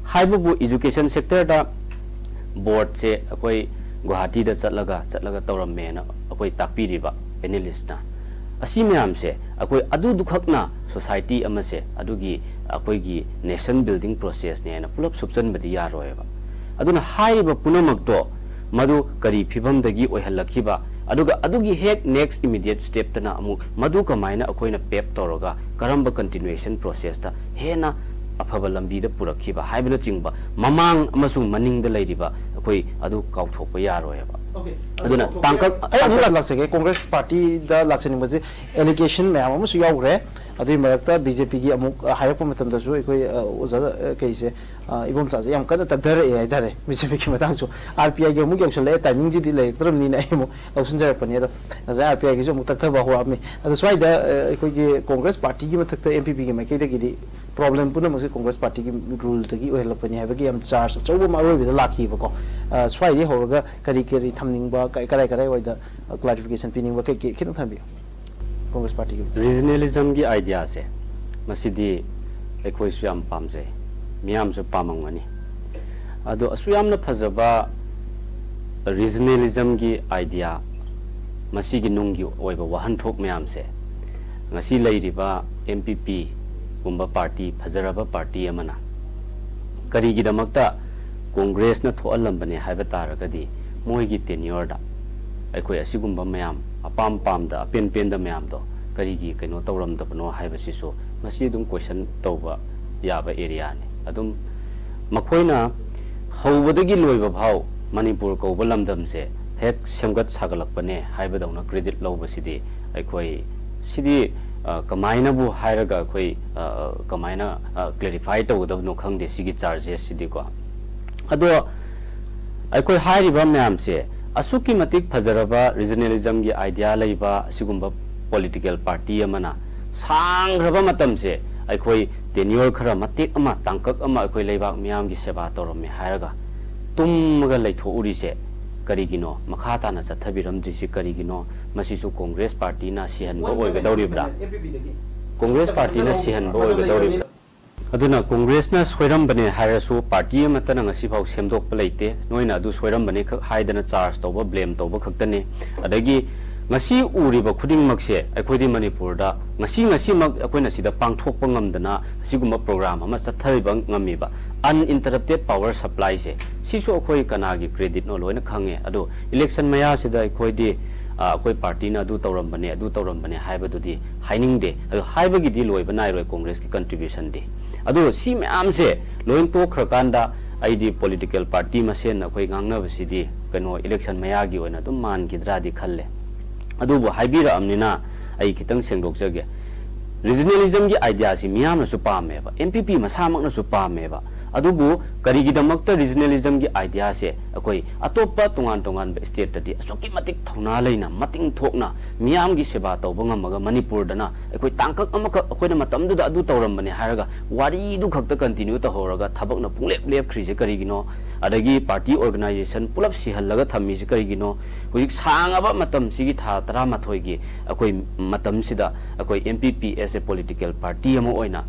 ꯍꯥꯏꯕꯕꯨ education sectorꯗ boardꯁꯦ ꯑꯩꯈꯣꯏ ꯒꯨꯋꯥꯍꯥꯇꯤꯗ ꯆꯠꯂꯒ ꯆꯠꯂꯒ ꯇꯧꯔꯝꯃꯦꯅ ꯑꯩꯈꯣꯏ ꯇꯥꯛꯄꯤꯔꯤꯕ analystꯅ꯫ ꯑꯁꯤ ꯃꯌꯥꯝꯁꯦ ꯑꯩꯈꯣꯏ ꯑꯗꯨꯗꯨꯈꯛꯅ society ꯑꯃꯁꯦ, ꯑꯗꯨꯒꯤ ꯑꯩꯈꯣꯏꯒꯤ nation building processꯅꯦꯅ ꯄꯨꯂꯞ ꯁꯨꯞꯆꯟꯕꯗꯤ ꯌꯥꯔꯣꯏꯕ꯫ ꯑꯗꯨꯅ ꯍꯥꯏꯔꯤꯕ ꯄꯨꯝꯅꯃꯛꯇꯣ ꯃꯗꯨ ꯀꯔꯤ ꯐꯤꯕꯝꯗꯒꯤ ꯑꯣꯏꯍꯜꯂꯛꯈꯤꯕ, ꯑꯗꯨꯒ ꯑꯗꯨꯒꯤ ꯍꯦꯛ next immediate stepꯇꯅ ꯑꯃꯨꯛ ꯃꯗꯨ ꯀꯃꯥꯏꯅ ꯑꯩꯈꯣꯏꯅ pave ꯇꯧꯔꯒ ꯀꯔꯝꯕ continuation processꯇ ꯍꯦꯟꯅ ꯑꯐꯕ ꯂꯝꯕꯤꯗ ꯄꯨꯔꯛꯈꯤꯕ ꯍꯥꯏꯕꯅꯆꯤꯡꯕ ꯃꯃꯥꯡ ꯑꯃꯁꯨꯡ ꯃꯅꯤꯡꯗ ꯂꯩꯔꯤꯕ ꯑꯩꯈꯣꯏ ꯑꯗꯨ ꯀꯥꯎꯊꯣꯛꯄ ꯌꯥꯔꯣꯏꯕ꯫ ꯑꯗꯨꯅ ꯇꯥꯡꯀꯛ ꯑꯩ ꯑꯃꯨꯛ ꯂꯥꯛꯆꯒꯦ꯫ Congress partyꯗ ꯂꯥꯛꯆꯅꯤꯡꯕꯁꯦ allegation ꯃꯌꯥꯝ ꯑꯃꯁꯨ ꯌꯥꯎꯈ꯭ꯔꯦ꯫ ꯑꯗꯨꯒꯤ ꯃꯔꯛꯇ BJPꯒꯤ ꯑꯃꯨꯛ, ꯑ, ꯍꯥꯏꯔꯛꯄ ꯃꯇꯝꯗꯁꯨ ꯑꯩꯈꯣꯏ, ꯑ, ꯑꯣꯖꯥ, ꯑ, ꯀꯩꯁꯦ, ꯑ, ꯏꯕꯣꯝꯆꯥꯁꯦ ꯌꯥꯝ ꯀꯟꯅ ꯇꯛꯊꯔꯛꯑꯦ ꯍꯥꯏꯇꯥꯔꯦ꯫ BJPꯒꯤ ꯃꯇꯥꯡꯁꯨ RPIꯒꯤ ꯑꯃꯨꯛ ꯌꯧꯁꯜꯂꯛꯑꯦ, timingꯁꯤꯗꯤ ꯂꯩꯔꯛꯇ꯭ꯔꯕꯅꯤꯅ ꯑꯩ ꯑꯃꯨꯛ ꯂꯧꯁꯤꯟꯖꯔꯛꯄꯅꯤ꯫ ꯑꯗꯣ ꯉꯁꯥꯏ RPIꯒꯤꯁꯨ ꯑꯃꯨꯛ ꯇꯛꯊꯕ ꯍꯧꯔꯛꯑꯝꯃꯤ꯫ ꯑꯗꯣ ꯁ꯭ꯋꯥꯏꯗ, ꯑ, ꯑꯩꯈꯣꯏꯒꯤ Congress partyꯒꯤ ꯃꯊꯛꯇ NPPꯒꯤ ꯃꯥꯏꯀꯩꯗꯒꯤꯗꯤ problem ꯄꯨꯝꯅꯃꯛꯁꯦ Congress partyꯒꯤ ruleꯗꯒꯤ ꯑꯣꯏꯍꯜꯂꯛꯄꯅꯤ ꯍꯥꯏꯕꯒꯤ ꯌꯥꯝ charge ꯑꯆꯧꯕ ꯑꯃ ꯑꯔꯣꯏꯕꯗ ꯂꯥꯛꯈꯤꯕꯀꯣ꯫ ꯑ, ꯁ꯭ꯋꯥꯏꯗꯒꯤ ꯍꯧꯔꯒ ꯀꯔꯤ ꯀꯔꯤ ꯊꯝꯅꯤꯡꯕ, ꯀ-, ꯀꯗꯥꯏ ꯀꯗꯥꯏꯋꯥꯏꯗ, ꯑ, clarification ꯄꯤꯅꯤꯡꯕ ꯀꯩ ꯀꯩ ꯈꯤꯇꯪ ꯊꯝꯕꯤꯌꯨ꯫ Congress partyꯒꯤ Regionalismꯒꯤ ideaꯁꯦ, ꯃꯁꯤꯗꯤ ꯑꯩꯈꯣꯏꯁꯨ ꯌꯥꯝ ꯄꯥꯝꯖꯩ, ꯃꯤꯌꯥꯝꯁꯨ ꯄꯥꯝꯃꯝꯒꯅꯤ꯫ ꯑꯗꯣ ꯑꯁꯨꯛ ꯌꯥꯝꯅ ꯐꯖꯕ regionalismꯒꯤ idea, ꯃꯁꯤꯒꯤ ꯅꯨꯡꯒꯤ ꯑꯣꯏꯕ ꯋꯥꯍꯟꯊꯣꯛ ꯃꯌꯥꯝꯁꯦ ꯉꯁꯤ ꯂꯩꯔꯤꯕ NPPꯒꯨꯝꯕ party, ꯐꯖꯔꯕ party ꯑꯃꯅ ꯀꯔꯤꯒꯤꯗꯃꯛꯇ Congressꯅ ꯊꯣꯛꯍꯜꯂꯝꯕꯅꯦ ꯍꯥꯏꯕ ꯇꯥꯔꯒꯗꯤ, ꯃꯣꯏꯒꯤ tenureꯗ ꯑꯩꯈꯣꯏ ꯑꯁꯤꯒꯨꯝꯕ ꯃꯌꯥꯝ, ꯑꯄꯥꯝ ꯄꯥꯝꯗ, ꯑꯄꯦꯟ ꯄꯦꯟꯗ ꯃꯌꯥꯝꯗꯣ ꯀꯔꯤꯒꯤ ꯀꯩꯅꯣ ꯇꯧꯔꯝꯗꯕꯅꯣ ꯍꯥꯏꯕꯁꯤꯁꯨ ꯃꯁꯤ ꯑꯗꯨꯝ question ꯇꯧꯕ ꯌꯥꯕ areaꯅꯤ꯫ ꯑꯗꯨꯝ ꯃꯈꯣꯏꯅ ꯍꯧꯕꯗꯒꯤ ꯂꯣꯏꯕ ꯐꯥꯎ ꯃꯅꯤꯄꯨꯔ ꯀꯧꯕ ꯂꯝꯗꯝꯁꯦ ꯍꯦꯛ ꯁꯦꯝꯒꯠ ꯁꯥꯒꯠꯂꯛꯄꯅꯦ ꯍꯥꯏꯕꯗꯧꯅ credit ꯂꯧꯕꯁꯤꯗꯤ ꯑꯩꯈꯣꯏ, ꯁꯤꯗꯤ, ꯑ, ꯀꯃꯥꯏꯅꯕꯨ ꯍꯥꯏꯔꯒ ꯑꯩꯈꯣꯏ, ꯑ, ꯀꯃꯥꯏꯅ, ꯑ, clarify ꯇꯧꯒꯗꯕꯅꯣ ꯈꯪꯗꯦ ꯁꯤꯒꯤ chargesꯁꯤꯗꯤꯀꯣ꯫ ꯑꯗꯣ ꯑꯩꯈꯣꯏ ꯍꯥꯏꯔꯤꯕ ꯃꯌꯥꯝꯁꯦ, ꯑꯁꯨꯛꯀꯤ ꯃꯇꯤꯛ ꯐꯖꯔꯕ regionalismꯒꯤ idea ꯂꯩꯕ ꯑꯁꯤꯒꯨꯝꯕ political party ꯑꯃꯅ ꯁꯥꯡꯈ꯭ꯔꯕ ꯃꯇꯝꯁꯦ ꯑꯩꯈꯣꯏ ꯇꯦꯅ꯭ꯌꯣꯔ ꯈꯔ ꯃꯇꯦꯛ ꯑꯃ, ꯇꯥꯡꯀꯛ ꯑꯃ ꯑꯩꯈꯣꯏ ꯂꯩꯕꯥꯛ ꯃꯤꯌꯥꯝꯒꯤ ꯁꯦꯕꯥ ꯇꯧꯔꯝꯃꯦ ꯍꯥꯏꯔꯒ ꯇꯨꯝꯃꯒ ꯂꯩꯊꯣꯛꯎꯔꯤꯁꯦ ꯀꯔꯤꯒꯤꯅꯣ? ꯃꯈꯥ ꯇꯥꯅ ꯆꯠꯊꯕꯤꯔꯝꯗ꯭ꯔꯤꯁꯤ ꯀꯔꯤꯒꯤꯅꯣ? ꯃꯁꯤꯁꯨ ꯀꯣꯡꯒ꯭ꯔꯦꯁ ꯄꯥꯔꯇꯤꯅ ꯁꯤꯍꯟꯕ ꯑꯣꯏꯒꯗꯧꯔꯤꯕ꯭ꯔꯥ? ꯀꯣꯡꯒ꯭ꯔꯦꯁ ꯄꯥꯔꯇꯤꯅ ꯁꯤꯍꯟꯕ ꯑꯣꯏꯒꯗꯧꯔꯤꯕ꯭ꯔꯥ? ꯑꯗꯨꯅ ꯀꯣꯡꯒ꯭ꯔꯦꯁꯅ ꯁꯣꯏꯔꯝꯕꯅꯦ ꯍꯥꯏꯔꯁꯨ ꯄꯥꯔꯇꯤ ꯑꯃꯠꯇꯅ ꯉꯁꯤꯐꯥꯎ ꯁꯦꯝꯗꯣꯛꯄ ꯂꯩꯇꯦ꯫ ꯅꯣꯏꯅ ꯑꯗꯨ ꯁꯣꯏꯔꯝꯕꯅꯦ ꯈꯛ ꯍꯥꯏꯗꯅ ꯆꯥꯔꯖ ꯇꯧꯕ, ꯕ꯭ꯂꯦꯝ ꯇꯧꯕ ꯈꯛꯇꯅꯦ꯫ ꯑꯗꯒꯤ ꯉꯁꯤ ꯎꯔꯤꯕ ꯈꯨꯗꯤꯡꯃꯛꯁꯦ ꯑꯩꯈꯣꯏꯗꯤ ꯃꯅꯤꯄꯨꯔꯗ ꯉꯁꯤ, ꯉꯁꯤꯃꯛ ꯑꯩꯈꯣꯏꯅ ꯁꯤꯗ ꯄꯥꯡꯊꯣꯛꯄ ꯉꯝꯗꯅ ꯑꯁꯤꯒꯨꯝꯕ ꯄ꯭ꯔꯣꯒ꯭ꯔꯥꯝ ꯑꯃ ꯆꯠꯊꯔꯤꯕ ꯉꯝꯃꯤꯕ uninterrupted power supplyꯁꯦ, ꯁꯤꯁꯨ ꯑꯩꯈꯣꯏ ꯀꯅꯥꯒꯤ creditꯅꯣ ꯂꯣꯏꯅ ꯈꯪꯉꯦ꯫ ꯑꯗꯣ ꯏꯂꯦꯛꯁꯟ ꯃꯌꯥꯁꯤꯗ ꯑꯩꯈꯣꯏꯗꯤ, ꯑ, ꯑꯩꯈꯣꯏ ꯄꯥꯔꯇꯤꯅ ꯑꯗꯨ ꯇꯧꯔꯝꯕꯅꯦ, ꯑꯗꯨ ꯇꯧꯔꯝꯕꯅꯦ ꯍꯥꯏꯕꯗꯨꯗꯤ ꯍꯥꯏꯅꯤꯡꯗꯦ꯫ ꯑꯗꯣ ꯍꯥꯏꯕꯒꯤꯗꯤ ꯂꯣꯏꯕ ꯅꯥꯏꯔꯣꯏ ꯀꯣꯡꯒ꯭ꯔꯦꯁꯀꯤ contributionꯗꯤ꯫ ꯑꯗꯣ ꯁꯤ ꯃꯌꯥꯝꯁꯦ ꯂꯣꯏ ꯇꯣꯛꯈ꯭ꯔꯀꯥꯟꯗ ꯑꯩꯗꯤ political party ꯃꯁꯦꯟ ꯑꯩꯈꯣꯏ ꯉꯥꯡꯅꯕꯁꯤꯗꯤ ꯀꯩꯅꯣ ꯏꯂꯦꯛꯁꯟ ꯃꯌꯥꯒꯤ ꯑꯣꯏꯅ ꯑꯗꯨꯝ ꯃꯥꯟꯈꯤꯗ꯭ꯔꯥꯗꯤ ꯈꯜꯂꯦ꯫ ꯑꯗꯨꯕꯨ ꯍꯥꯏꯕꯤꯔꯛꯑꯕꯅꯤꯅ ꯑꯩ ꯈꯤꯇꯪ ꯁꯦꯡꯗꯣꯛꯆꯒꯦ꯫ Regionalismꯒꯤ ideaꯁꯤ ꯃꯤꯌꯥꯝꯅꯁꯨ ꯄꯥꯝꯃꯦꯕ, NPP ꯃꯁꯥꯃꯛꯅꯁꯨ ꯄꯥꯝꯃꯦꯕ꯫ ꯑꯗꯨꯕꯨ ꯀꯔꯤꯒꯤꯗꯃꯛꯇ regionalismꯒꯤ ideaꯁꯦ ꯑꯩꯈꯣꯏ ꯑꯇꯣꯞꯄ ꯇꯣꯉꯥꯟ ꯇꯣꯉꯥꯟꯕ stateꯇꯗꯤ ꯑꯁꯨꯛꯀꯤ ꯃꯇꯤꯛ ꯊꯧꯅꯥ ꯂꯩꯅ, ꯃꯇꯤꯡ ꯊꯣꯛꯅ ꯃꯤꯌꯥꯝꯒꯤ ꯁꯦꯕꯥ ꯇꯧꯕ ꯉꯝꯃꯒ ꯃꯅꯤꯄꯨꯔꯗꯅ ꯑꯩꯈꯣꯏ ꯇꯥꯡꯀꯛ ꯑꯃꯈꯛ ꯑꯩꯈꯣꯏꯅ ꯃꯇꯝꯗꯨꯗ ꯑꯗꯨ ꯇꯧꯔꯝꯕꯅꯦ ꯍꯥꯏꯔꯒ ꯋꯥꯔꯤꯗꯨ ꯈꯛꯇ continue ꯇꯧꯍꯧꯔꯒ ꯊꯕꯛꯅ ꯄꯨꯡꯂꯦꯞ ꯂꯦꯞꯈ꯭ꯔꯤꯁꯦ ꯀꯔꯤꯒꯤꯅꯣ? ꯑꯗꯒꯤ party organisation ꯄꯨꯂꯞ ꯁꯤꯍꯜꯂꯒ ꯊꯝꯃꯤꯁꯦ ꯀꯔꯤꯒꯤꯅꯣ? ꯍꯧꯖꯤꯛ ꯁꯥꯡꯉꯕ ꯃꯇꯝꯁꯤꯒꯤ ꯊꯥ ꯇꯔꯥꯃꯥꯊꯣꯏꯒꯤ ꯑꯩꯈꯣꯏ ꯃꯇꯝꯁꯤꯗ ꯑꯩꯈꯣꯏ NPP as a political party ꯑꯃ ꯑꯣꯏꯅ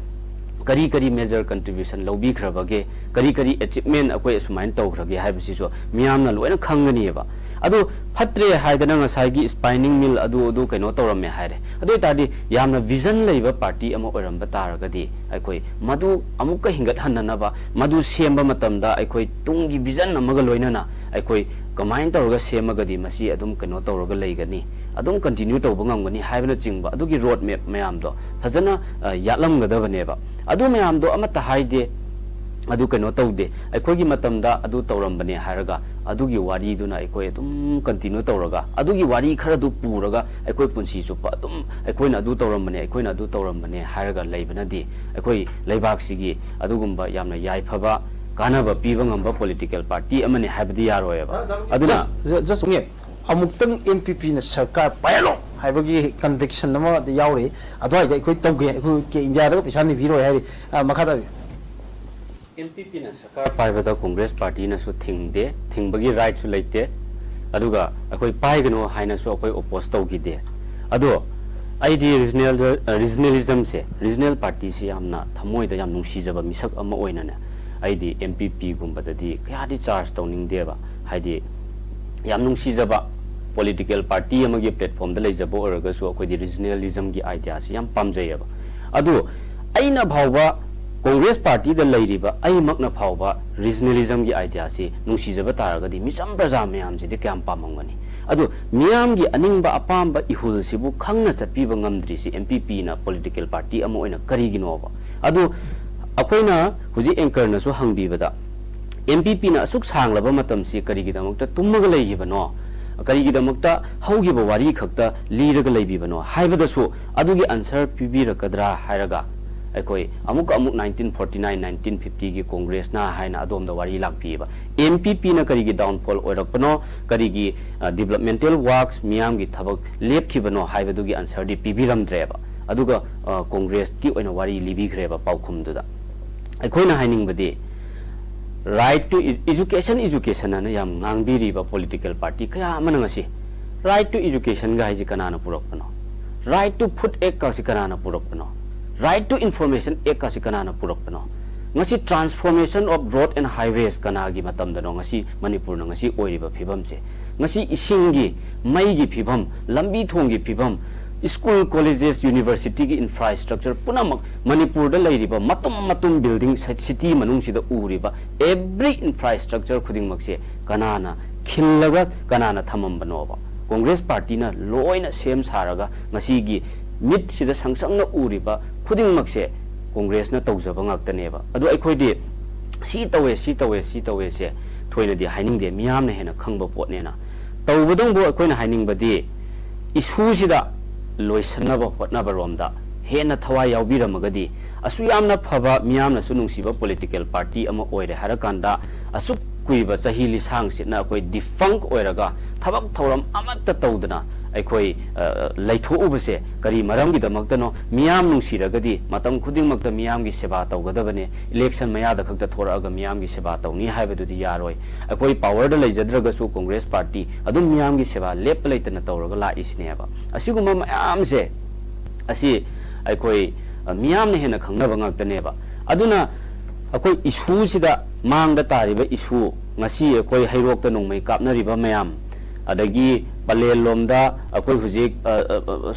ꯀꯔꯤ ꯀꯔꯤ major contribution ꯂꯧꯕꯤꯈ꯭ꯔꯕꯒꯦ, ꯀꯔꯤ ꯀꯔꯤ achievement ꯑꯩꯈꯣꯏ ꯑꯁꯨꯃꯥꯏꯅ ꯇꯧꯈ꯭ꯔꯒꯦ ꯍꯥꯏꯕꯁꯤꯁꯨ ꯃꯤꯌꯥꯝꯅ ꯂꯣꯏꯅ ꯈꯪꯒꯅꯤꯕ꯫ ꯑꯗꯨ ꯐꯠꯇ꯭ꯔꯦ ꯍꯥꯏꯗꯅ ꯉꯁꯥꯏꯒꯤ spinning mill ꯑꯗꯨ, ꯑꯗꯨ ꯀꯩꯅꯣ ꯇꯧꯔꯝꯃꯦ ꯍꯥꯏꯔꯦ꯫ ꯑꯗꯨ ꯑꯣꯏ ꯇꯥꯔꯗꯤ ꯌꯥꯝꯅ vision ꯂꯩꯕ party ꯑꯃ ꯑꯣꯏꯔꯝꯕ ꯇꯥꯔꯒꯗꯤ ꯑꯩꯈꯣꯏ ꯃꯗꯨ ꯑꯃꯨꯛꯀ ꯍꯤꯡꯒꯠꯍꯟꯅꯅꯕ, ꯃꯗꯨ ꯁꯦꯝꯕ ꯃꯇꯝꯗ ꯑꯩꯈꯣꯏ ꯇꯨꯡꯒꯤ vision ꯑꯃꯒ ꯂꯣꯏꯅꯅ ꯑꯩꯈꯣꯏ ꯀꯃꯥꯏꯅ ꯇꯧꯔꯒ ꯁꯦꯝꯃꯒꯗꯤ ꯃꯁꯤ ꯑꯗꯨꯝ ꯀꯩꯅꯣ ꯇꯧꯔꯒ ꯂꯩꯒꯅꯤ, ꯑꯗꯨꯝ continue ꯇꯧꯕ ꯉꯝꯒꯅꯤ ꯍꯥꯏꯕꯅꯆꯤꯡꯕ ꯑꯗꯨꯒꯤ road map ꯃꯌꯥꯝꯗꯣ ꯐꯖꯅ, ꯑ, ꯌꯥꯠꯂꯝꯒꯗꯕꯅꯦꯕ꯫ ꯑꯗꯨ ꯃꯌꯥꯝꯗꯣ ꯑꯃꯠꯇ ꯍꯥꯏꯗꯦ, ꯑꯗꯨ ꯀꯩꯅꯣ ꯇꯧꯗꯦ, ꯑꯩꯈꯣꯏꯒꯤ ꯃꯇꯝꯗ ꯑꯗꯨ ꯇꯧꯔꯝꯕꯅꯦ ꯍꯥꯏꯔꯒ ꯑꯗꯨꯒꯤ ꯋꯥꯔꯤꯗꯨꯅ ꯑꯩꯈꯣꯏ ꯑꯗꯨꯝ continue ꯇꯧꯔꯒ ꯑꯗꯨꯒꯤ ꯋꯥꯔꯤ ꯈꯔꯗꯨ ꯄꯨꯔꯒ ꯑꯩꯈꯣꯏ ꯄꯨꯟꯁꯤ ꯆꯨꯞꯄ ꯑꯗꯨꯝ ꯑꯩꯈꯣꯏꯅ ꯑꯗꯨ ꯇꯧꯔꯝꯕꯅꯦ, ꯑꯩꯈꯣꯏꯅ ꯑꯗꯨ ꯇꯧꯔꯝꯕꯅꯦ ꯍꯥꯏꯔꯒ ꯂꯩꯕꯅꯗꯤ ꯑꯩꯈꯣꯏ ꯂꯩꯕꯥꯛꯁꯤꯒꯤ ꯑꯗꯨꯒꯨꯝꯕ ꯌꯥꯝꯅ ꯌꯥꯏꯐꯕ, ꯀꯥꯟꯅꯕ ꯄꯤꯕ ꯉꯝꯕ political party ꯑꯃꯅꯤ ꯍꯥꯏꯕꯗꯤ ꯌꯥꯔꯣꯏꯕ꯫ ꯑꯗꯨꯅ just, just ꯑꯃꯨꯛꯇꯪ NPPꯅ ꯁꯔꯀꯥꯔ ꯄꯥꯏꯍꯜꯂꯣ ꯍꯥꯏꯕꯒꯤ ꯀꯟꯚꯤꯛꯁꯟ ꯑꯃꯗꯤ ꯌꯥꯎꯔꯤ꯫ ꯑꯗꯨꯋꯥꯏꯗ ꯑꯩꯈꯣꯏ ꯇꯧꯒꯦ, ꯑꯩꯈꯣꯏ ꯀꯦ ꯏꯟꯗꯤꯌꯥꯗꯒ ꯄꯩꯁꯥ ꯅꯤꯕꯤꯔꯣꯏ ꯍꯥꯏꯔꯤ꯫ ꯑ, ꯃꯈꯥ ꯇꯥꯕꯤꯌꯨ꯫ ꯑꯦꯝ ꯄꯤ ꯄꯤꯅ ꯁꯔꯀꯥꯔ ꯄꯥꯏꯕꯗ ꯀꯣꯡꯒ꯭ꯔꯦꯁ ꯄꯥꯔꯇꯤꯅꯁꯨ ꯊꯤꯡꯗꯦ, ꯊꯤꯡꯕꯒꯤ ꯔꯥꯏꯠꯁꯨ ꯂꯩꯇꯦ꯫ ꯑꯗꯨꯒ ꯑꯩꯈꯣꯏ ꯄꯥꯏꯒꯅꯨ ꯍꯥꯏꯅꯁꯨ ꯑꯩꯈꯣꯏ ꯑꯣꯄꯣꯁ ꯇꯧꯈꯤꯗꯦ꯫ ꯑꯗꯣ ꯑꯩꯗꯤ ꯔꯤꯖꯅꯦꯜ, ꯔꯤꯖꯅꯦꯂꯤꯖꯝꯁꯦ, ꯔꯤꯖꯅꯦꯜ ꯄꯥꯔꯇꯤꯁꯤ ꯌꯥꯝꯅ ꯊꯃꯣꯏꯗ ꯌꯥꯝ ꯅꯨꯡꯁꯤꯖꯕ ꯃꯤꯁꯛ ꯑꯃ ꯑꯣꯏꯅꯅꯦ, ꯑꯩꯗꯤ ꯑꯦꯝ ꯄꯤ ꯄꯤꯒꯨꯝꯕꯗꯗꯤ ꯀꯌꯥꯗꯤ ꯆꯥꯔꯖ ꯇꯧꯅꯤꯡꯗꯦꯕ꯫ ꯍꯥꯏꯗꯤ ꯌꯥꯝ ꯅꯨꯡꯁꯤꯖꯕ, ꯄꯣꯂꯤꯇꯤꯀꯦꯜ ꯄꯥꯔꯇꯤ ꯑꯃꯒꯤ ꯄ꯭ꯂꯦꯠꯐꯣꯝꯗ ꯂꯩꯖꯕ ꯑꯣꯏꯔꯒꯁꯨ ꯑꯩꯈꯣꯏꯗꯤ ꯔꯤꯖꯅꯦꯂꯤꯖꯝꯒꯤ ꯑꯥꯏꯗꯤꯌꯥꯁꯤ ꯌꯥꯝ ꯄꯥꯝꯖꯩꯌꯦꯕ꯫ ꯑꯗꯨ ꯑꯩꯅ ꯐꯥꯎꯕ, ꯀꯣꯡꯒ꯭ꯔꯦꯁ ꯄꯥꯔꯇꯤꯗ ꯂꯩꯔꯤꯕ ꯑꯩꯃꯛꯅ ꯐꯥꯎꯕ ꯔꯤꯖꯅꯦꯂꯤꯖꯝꯒꯤ ꯑꯥꯏꯗꯤꯌꯥꯁꯤ ꯅꯨꯡꯁꯤꯖꯕ ꯇꯥꯔꯒꯗꯤ ꯃꯤꯆꯝ ꯄ꯭ꯔꯖꯥ ꯃꯌꯥꯝꯁꯤꯗꯤ ꯀꯌꯥꯝ ꯄꯥꯝꯃꯝꯒꯅꯤ? ꯑꯗꯨ ꯃꯤꯌꯥꯝꯒꯤ ꯑꯅꯤꯡꯕ ꯑꯄꯥꯝꯕ ꯏꯍꯨꯜꯁꯤꯕꯨ ꯈꯪꯅ ꯆꯠꯄꯤꯕ ꯉꯝꯗ꯭ꯔꯤꯁꯤ ꯑꯦꯝ ꯄꯤ ꯄꯤꯅ ꯄꯣꯂꯤꯇꯤꯀꯦꯜ ꯄꯥꯔꯇꯤ ꯑꯃ ꯑꯣꯏꯅ ꯀꯔꯤꯒꯤꯅꯣꯕ? ꯑꯗꯨ ꯑꯩꯈꯣꯏꯅ ꯍꯧꯖꯤꯛ ꯑꯦꯡꯀꯔꯅꯁꯨ ꯍꯪꯕꯤꯕꯗ, ꯑꯦꯝ ꯄꯤ ꯄꯤꯅ ꯑꯁꯨꯛ ꯁꯥꯡꯂꯕ ꯃꯇꯝꯁꯤ ꯀꯔꯤꯒꯤꯗꯃꯛꯇ ꯇꯨꯝꯃꯒ ꯂꯩꯈꯤꯕꯅꯣ? ꯀꯔꯤꯒꯤꯗꯃꯛꯇ ꯍꯧꯈꯤꯕ ꯋꯥꯔꯤ ꯈꯛꯇ ꯂꯤꯔꯒ ꯂꯩꯕꯤꯕꯅꯣ ꯍꯥꯏꯕꯗꯁꯨ ꯑꯗꯨꯒꯤ ꯑꯟꯁꯔ ꯄꯤꯕꯤꯔꯛꯀꯗ꯭ꯔꯥ ꯍꯥꯏꯔꯒ, ꯑꯩꯈꯣꯏ ꯑꯃꯨꯛꯀ ꯑꯃꯨꯛ ꯅꯥꯏꯟꯇꯤꯟ ꯐꯣꯔꯇꯤ ꯅꯥꯏꯟ, ꯅꯥꯏꯟꯇꯤꯟ ꯐꯤꯐꯇꯤꯒꯤ ꯀꯣꯡꯒ꯭ꯔꯦꯁꯅ ꯍꯥꯏꯅ ꯑꯗꯣꯝꯗ ꯋꯥꯔꯤ ꯂꯥꯛꯄꯤꯌꯦꯕ꯫ ꯑꯦꯝ ꯄꯤ ꯄꯤꯅ ꯀꯔꯤꯒꯤ ꯗꯥꯎꯟꯐꯣꯜ ꯑꯣꯏꯔꯛꯄꯅꯣ, ꯀꯔꯤꯒꯤ, ꯑ, ꯗꯤꯕꯂꯞꯃꯦꯟꯇꯦꯜ ꯋꯥꯔꯛꯁ, ꯃꯤꯌꯥꯝꯒꯤ ꯊꯕꯛ ꯂꯦꯞꯈꯤꯕꯅꯣ ꯍꯥꯏꯕꯗꯨꯒꯤ ꯑꯟꯁꯔꯗꯤ ꯄꯤꯕꯤꯔꯝꯗ꯭ꯔꯦꯕ꯫ ꯑꯗꯨꯒ, ꯑ, ꯀꯣꯡꯒ꯭ꯔꯦꯁꯀꯤ ꯑꯣꯏꯅ ꯋꯥꯔꯤ ꯂꯤꯕꯤꯈ꯭ꯔꯦꯕ ꯄꯥꯎꯈꯨꯝꯗꯨꯗ꯫ ꯑꯩꯈꯣꯏꯅ ꯍꯥꯏꯅꯤꯡꯕꯗꯤ, right two E-, education, education ꯍꯥꯏꯅ ꯌꯥꯝ ꯉꯥꯡꯕꯤꯔꯤꯕ ꯄꯣꯂꯤꯇꯤꯀꯦꯜ ꯄꯥꯔꯇꯤ ꯀꯌꯥ ꯑꯃꯅ ꯉꯁꯤ ꯔꯥꯏꯠ ꯇꯨ ꯏꯖꯨꯀꯦꯁꯟꯒ ꯍꯥꯏꯁꯤ ꯀꯅꯥꯅ ꯄꯨꯔꯛꯄꯅꯣ? ꯔꯥꯏꯠ ꯇꯨ ꯐꯨꯗ ꯑꯦꯛꯀꯁꯤ ꯀꯅꯥꯅ ꯄꯨꯔꯛꯄꯅꯣ? ꯔꯥꯏꯠ ꯇꯨ ꯏꯟꯐꯣꯔꯃꯦꯁꯟ ꯑꯦꯛꯀꯁꯤ ꯀꯅꯥꯅ ꯄꯨꯔꯛꯄꯅꯣ? ꯉꯁꯤ ꯇ꯭ꯔꯥꯟꯁꯐꯣꯔꯃꯦꯁꯟ ꯑꯣꯐ ꯔꯣꯗ ꯑꯦꯟ ꯍꯥꯏꯋꯦꯁ ꯀꯅꯥꯒꯤ ꯃꯇꯝꯗꯅꯣ ꯉꯁꯤ ꯃꯅꯤꯄꯨꯔꯅ ꯉꯁꯤ ꯑꯣꯏꯔꯤꯕ ꯐꯤꯕꯝꯁꯦ? ꯉꯁꯤ ꯏꯁꯤꯡꯒꯤ, ꯃꯩꯒꯤ ꯐꯤꯕꯝ, ꯂꯝꯕꯤ ꯊꯣꯡꯒꯤ ꯐꯤꯕꯝ, ꯁ꯭ꯀꯨꯜ, ꯀꯣꯂꯦꯖꯦꯁ, ꯌꯨꯅꯤꯚꯔꯁꯤꯇꯤꯒꯤ ꯏꯟꯐ꯭ꯔꯥꯁ꯭ꯇ꯭ꯔꯛꯆꯔ ꯄꯨꯝꯅꯃꯛ ꯃꯅꯤꯄꯨꯔꯗ ꯂꯩꯔꯤꯕ ꯃꯇꯨꯝ ꯃꯇꯨꯝ ꯕꯤꯜꯗꯤꯡ, ꯁ-, ꯁꯤꯇꯤ ꯃꯅꯨꯡꯁꯤꯗ ꯎꯔꯤꯕ ꯑꯦꯚ꯭ꯔꯤ ꯏꯟꯐ꯭ꯔꯥꯁ꯭ꯇ꯭ꯔꯛꯆꯔ ꯈꯨꯗꯤꯡꯃꯛꯁꯦ ꯀꯅꯥꯅ ꯈꯤꯜꯂꯒ ꯀꯅꯥꯅ ꯊꯝꯃꯝꯕꯅꯣꯕ? ꯀꯣꯡꯒ꯭ꯔꯦꯁ ꯄꯥꯔꯇꯤꯅ ꯂꯣꯏꯅ ꯁꯦꯝ ꯁꯥꯔꯒ ꯉꯁꯤꯒꯤ ꯃꯤꯠꯁꯤꯗ ꯁꯪ ꯁꯪꯅ ꯎꯔꯤꯕ ꯈꯨꯗꯤꯡꯃꯛꯁꯦ ꯀꯣꯡꯒ꯭ꯔꯦꯁꯅ ꯇꯧꯖꯕ ꯉꯥꯛꯇꯅꯦꯕ꯫ ꯑꯗꯨ ꯑꯩꯈꯣꯏꯗꯤ ꯁꯤ ꯇꯧꯋꯦ, ꯁꯤ ꯇꯧꯋꯦ, ꯁꯤ ꯇꯧꯋꯦꯁꯦ ꯊꯣꯏꯅꯗꯤ ꯍꯥꯏꯅꯤꯡꯗꯦ, ꯃꯤꯌꯥꯝꯅ ꯍꯦꯟꯅ ꯈꯪꯕ ꯄꯣꯠꯅꯦꯅ꯫ ꯇꯧꯕꯗꯪꯕꯨ ꯑꯩꯈꯣꯏꯅ ꯍꯥꯏꯅꯤꯡꯕꯗꯤ ꯏꯁꯨꯁꯤꯗ ꯂꯣꯏꯁꯤꯟꯅꯕ ꯍꯣꯠꯅꯕꯔꯣꯝꯗ ꯍꯦꯟꯅ ꯊꯋꯥꯏ ꯌꯥꯎꯕꯤꯔꯝꯃꯒꯗꯤ, ꯑꯁꯨꯛ ꯌꯥꯝꯅ ꯐꯕ, ꯃꯤꯌꯥꯝꯅꯁꯨ ꯅꯨꯡꯁꯤꯕ ꯄꯣꯂꯤꯇꯤꯀꯦꯜ ꯄꯥꯔꯇꯤ ꯑꯃ ꯑꯣꯏꯔꯦ ꯍꯥꯏꯔꯀꯥꯟꯗ, ꯑꯁꯨꯛ ꯀꯨꯏꯕ ꯆꯍꯤ ꯂꯤꯁꯥꯡꯁꯤꯠꯅ ꯑꯩꯈꯣꯏ ꯗꯤꯐꯪꯛ ꯑꯣꯏꯔꯒ ꯊꯕꯛ ꯊꯧꯔꯝ ꯑꯃꯠꯇ ꯇꯧꯗꯅ ꯑꯩꯈꯣꯏ ꯂꯩꯊꯣꯛꯎꯕꯁꯦ ꯀꯔꯤ ꯃꯔꯝꯒꯤꯗꯃꯛꯇꯅꯣ? ꯃꯤꯌꯥꯝ ꯅꯨꯡꯁꯤꯔꯒꯗꯤ ꯃꯇꯝ ꯈꯨꯗꯤꯡꯃꯛꯇ ꯃꯤꯌꯥꯝꯒꯤ ꯁꯦꯕꯥ ꯇꯧꯒꯗꯕꯅꯤ꯫ ꯏꯂꯦꯛꯁꯟ ꯃꯌꯥꯗ ꯈꯛꯇ ꯊꯣꯔꯛꯑꯒ ꯃꯤꯌꯥꯝꯒꯤ ꯁꯦꯕꯥ ꯇꯧꯅꯤ ꯍꯥꯏꯕꯗꯨꯗꯤ ꯌꯥꯔꯣꯏ꯫ ꯑꯩꯈꯣꯏ ꯄꯥꯋꯔꯗ ꯂꯩꯖꯗ꯭ꯔꯒꯁꯨ ꯀꯣꯡꯒ꯭ꯔꯦꯁ ꯄꯥꯔꯇꯤ ꯑꯗꯨꯝ ꯃꯤꯌꯥꯝꯒꯤ ꯁꯦꯕꯥ ꯂꯦꯞꯄ ꯂꯩꯇꯅ ꯇꯧꯔꯒ ꯂꯥꯛꯏꯁꯤꯅꯦꯕ꯫ ꯑꯁꯤꯒꯨꯝꯕ ꯃꯌꯥꯝꯁꯦ ꯑꯁꯤ ꯑꯩꯈꯣꯏ ꯃꯤꯌꯥꯝꯅ ꯍꯦꯟꯅ ꯈꯪꯅꯕ ꯉꯥꯛꯇꯅꯦꯕ꯫ ꯑꯗꯨꯅ ꯑꯩꯈꯣꯏ ꯏꯁꯨꯁꯤꯗ, ꯃꯥꯡꯗ ꯇꯥꯔꯤꯕ ꯏꯁꯨ, ꯉꯁꯤ ꯑꯩꯈꯣꯏ ꯍꯩꯔꯣꯛꯇ ꯅꯣꯡꯃꯩ ꯀꯥꯞꯅꯔꯤꯕ ꯃꯌꯥꯝ, ꯑꯗꯒꯤ ꯄꯂꯦꯜ ꯂꯣꯝꯗ ꯑꯩꯈꯣꯏ ꯍꯧꯖꯤꯛ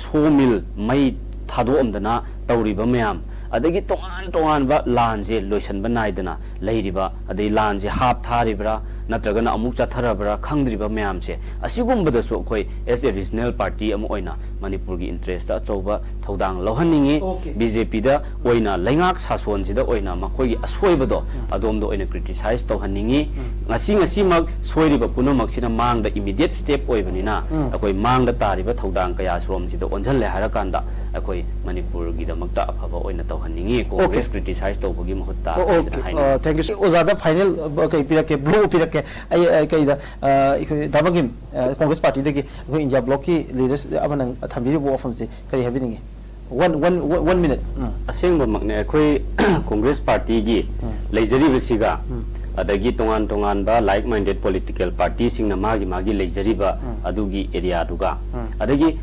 ꯁꯣ ꯃꯤꯜ ꯃꯩ ꯊꯥꯗꯣꯛꯑꯝꯗꯅ ꯇꯧꯔꯤꯕ ꯃꯌꯥꯝ, ꯑꯗꯒꯤ ꯇꯣꯉꯥꯟ ꯇꯣꯉꯥꯟꯕ ꯂꯥꯟꯁꯦ ꯂꯣꯏꯁꯤꯟꯕ ꯅꯥꯏꯗꯅ ꯂꯩꯔꯤꯕ, ꯑꯗꯩ ꯂꯥꯟꯁꯦ ꯍꯥꯞ ꯊꯥꯔꯤꯕ꯭ꯔꯥ ꯅꯠꯇ꯭ꯔꯒꯅ ꯑꯃꯨꯛ ꯆꯠꯊꯔꯕ꯭ꯔꯥ ꯈꯪꯗ꯭ꯔꯤꯕ ꯃꯌꯥꯝꯁꯦ, ꯑꯁꯤꯒꯨꯝꯕꯗꯁꯨ ꯑꯩꯈꯣꯏ as a regional party ꯑꯃ ꯑꯣꯏꯅ ꯃꯅꯤꯄꯨꯔꯒꯤ interest ꯑꯆꯧꯕ ꯊꯧꯗꯥꯡ ꯂꯧꯍꯟꯅꯤꯡꯉꯤ꯫ Okay. B J P ꯗ ꯑꯣꯏꯅ, ꯂꯩꯉꯥꯛ ꯁꯥꯁꯣꯟꯁꯤꯗ ꯑꯣꯏꯅ ꯃꯈꯣꯏꯒꯤ ꯑꯁꯣꯏꯕꯗꯣ ꯑꯗꯣꯝꯗ ꯑꯣꯏꯅ criticize ꯇꯧꯍꯟꯅꯤꯡꯉꯤ꯫ ꯉꯁꯤ ꯉꯁꯤꯃꯛ ꯁꯣꯏꯔꯤꯕ ꯄꯨꯝꯅꯃꯛꯁꯤꯅ ꯃꯥꯡꯗ immediate step ꯑꯣꯏꯕꯅꯤꯅ, ꯑꯩꯈꯣꯏ ꯃꯥꯡꯗ ꯇꯥꯔꯤꯕ ꯊꯧꯗꯥꯡ ꯀꯌꯥ ꯁꯣꯝꯁꯤꯗ ꯑꯣꯟꯁꯤꯜꯂꯦ ꯍꯥꯏꯔꯀꯥꯟꯗ ꯑꯩꯈꯣꯏ ꯃꯅꯤꯄꯨꯔꯒꯤꯗꯃꯛꯇ ꯑꯐꯕ ꯑꯣꯏꯅ ꯇꯧꯍꯟꯅꯤꯡꯉꯤ꯫ ꯀꯣꯡꯒ꯭ꯔꯦꯁ criticize ꯇꯧꯕꯒꯤ ꯃꯍꯨꯠꯇ ꯑꯣ, okay. ꯍꯥꯏꯅꯤꯡꯉꯤ꯫ ꯑ, thank you, sir. ꯑꯣꯖꯥꯗ final, ꯑ, ꯀꯩ ꯄꯤꯔꯛꯀꯦ? Blow ꯄꯤꯔꯛꯀꯦ꯫ ꯑꯩ, ꯑ, ꯀꯩꯗ, ꯑ, ꯑꯩꯈꯣꯏ ꯙꯥꯃꯒꯤꯝ, ꯑ, ꯀꯣꯡꯒ꯭ꯔꯦꯁ ꯄꯥꯔꯇꯤꯗꯒꯤ ꯑꯩꯈꯣꯏ ꯏꯟꯗꯤꯌꯥ ꯕ꯭ꯂꯣꯛꯀꯤ ꯂꯤꯗꯔꯁ ꯑꯃꯅ ꯊꯝꯕꯤꯔꯤꯕ ꯋꯥꯐꯝꯁꯤ ꯀꯔꯤ ꯍꯥꯏꯕꯤꯅꯤꯡꯉꯤ? One, one, one, one minute. ꯎꯝ꯫ ꯑꯁꯦꯡꯕꯃꯛꯅꯦ, ꯑꯩꯈꯣꯏ ꯀꯣꯡꯒ꯭ꯔꯦꯁ ꯄꯥꯔꯇꯤꯒꯤ ꯎꯝ꯫ ꯂꯩꯖꯔꯤꯕꯁꯤꯒ, ꯎꯝ꯫ ꯑꯗꯒꯤ ꯇꯣꯉꯥꯟ ꯇꯣꯉꯥꯟꯕ like minded political party ꯁꯤꯡꯅ ꯃꯥꯒꯤ ꯃꯥꯒꯤ ꯂꯩꯖꯔꯤꯕ ꯎꯝ꯫ ꯑꯗꯨꯒꯤ ꯑꯦꯔꯤꯌꯥꯗꯨꯒ, ꯎꯝ꯫ ꯑꯗꯒꯤ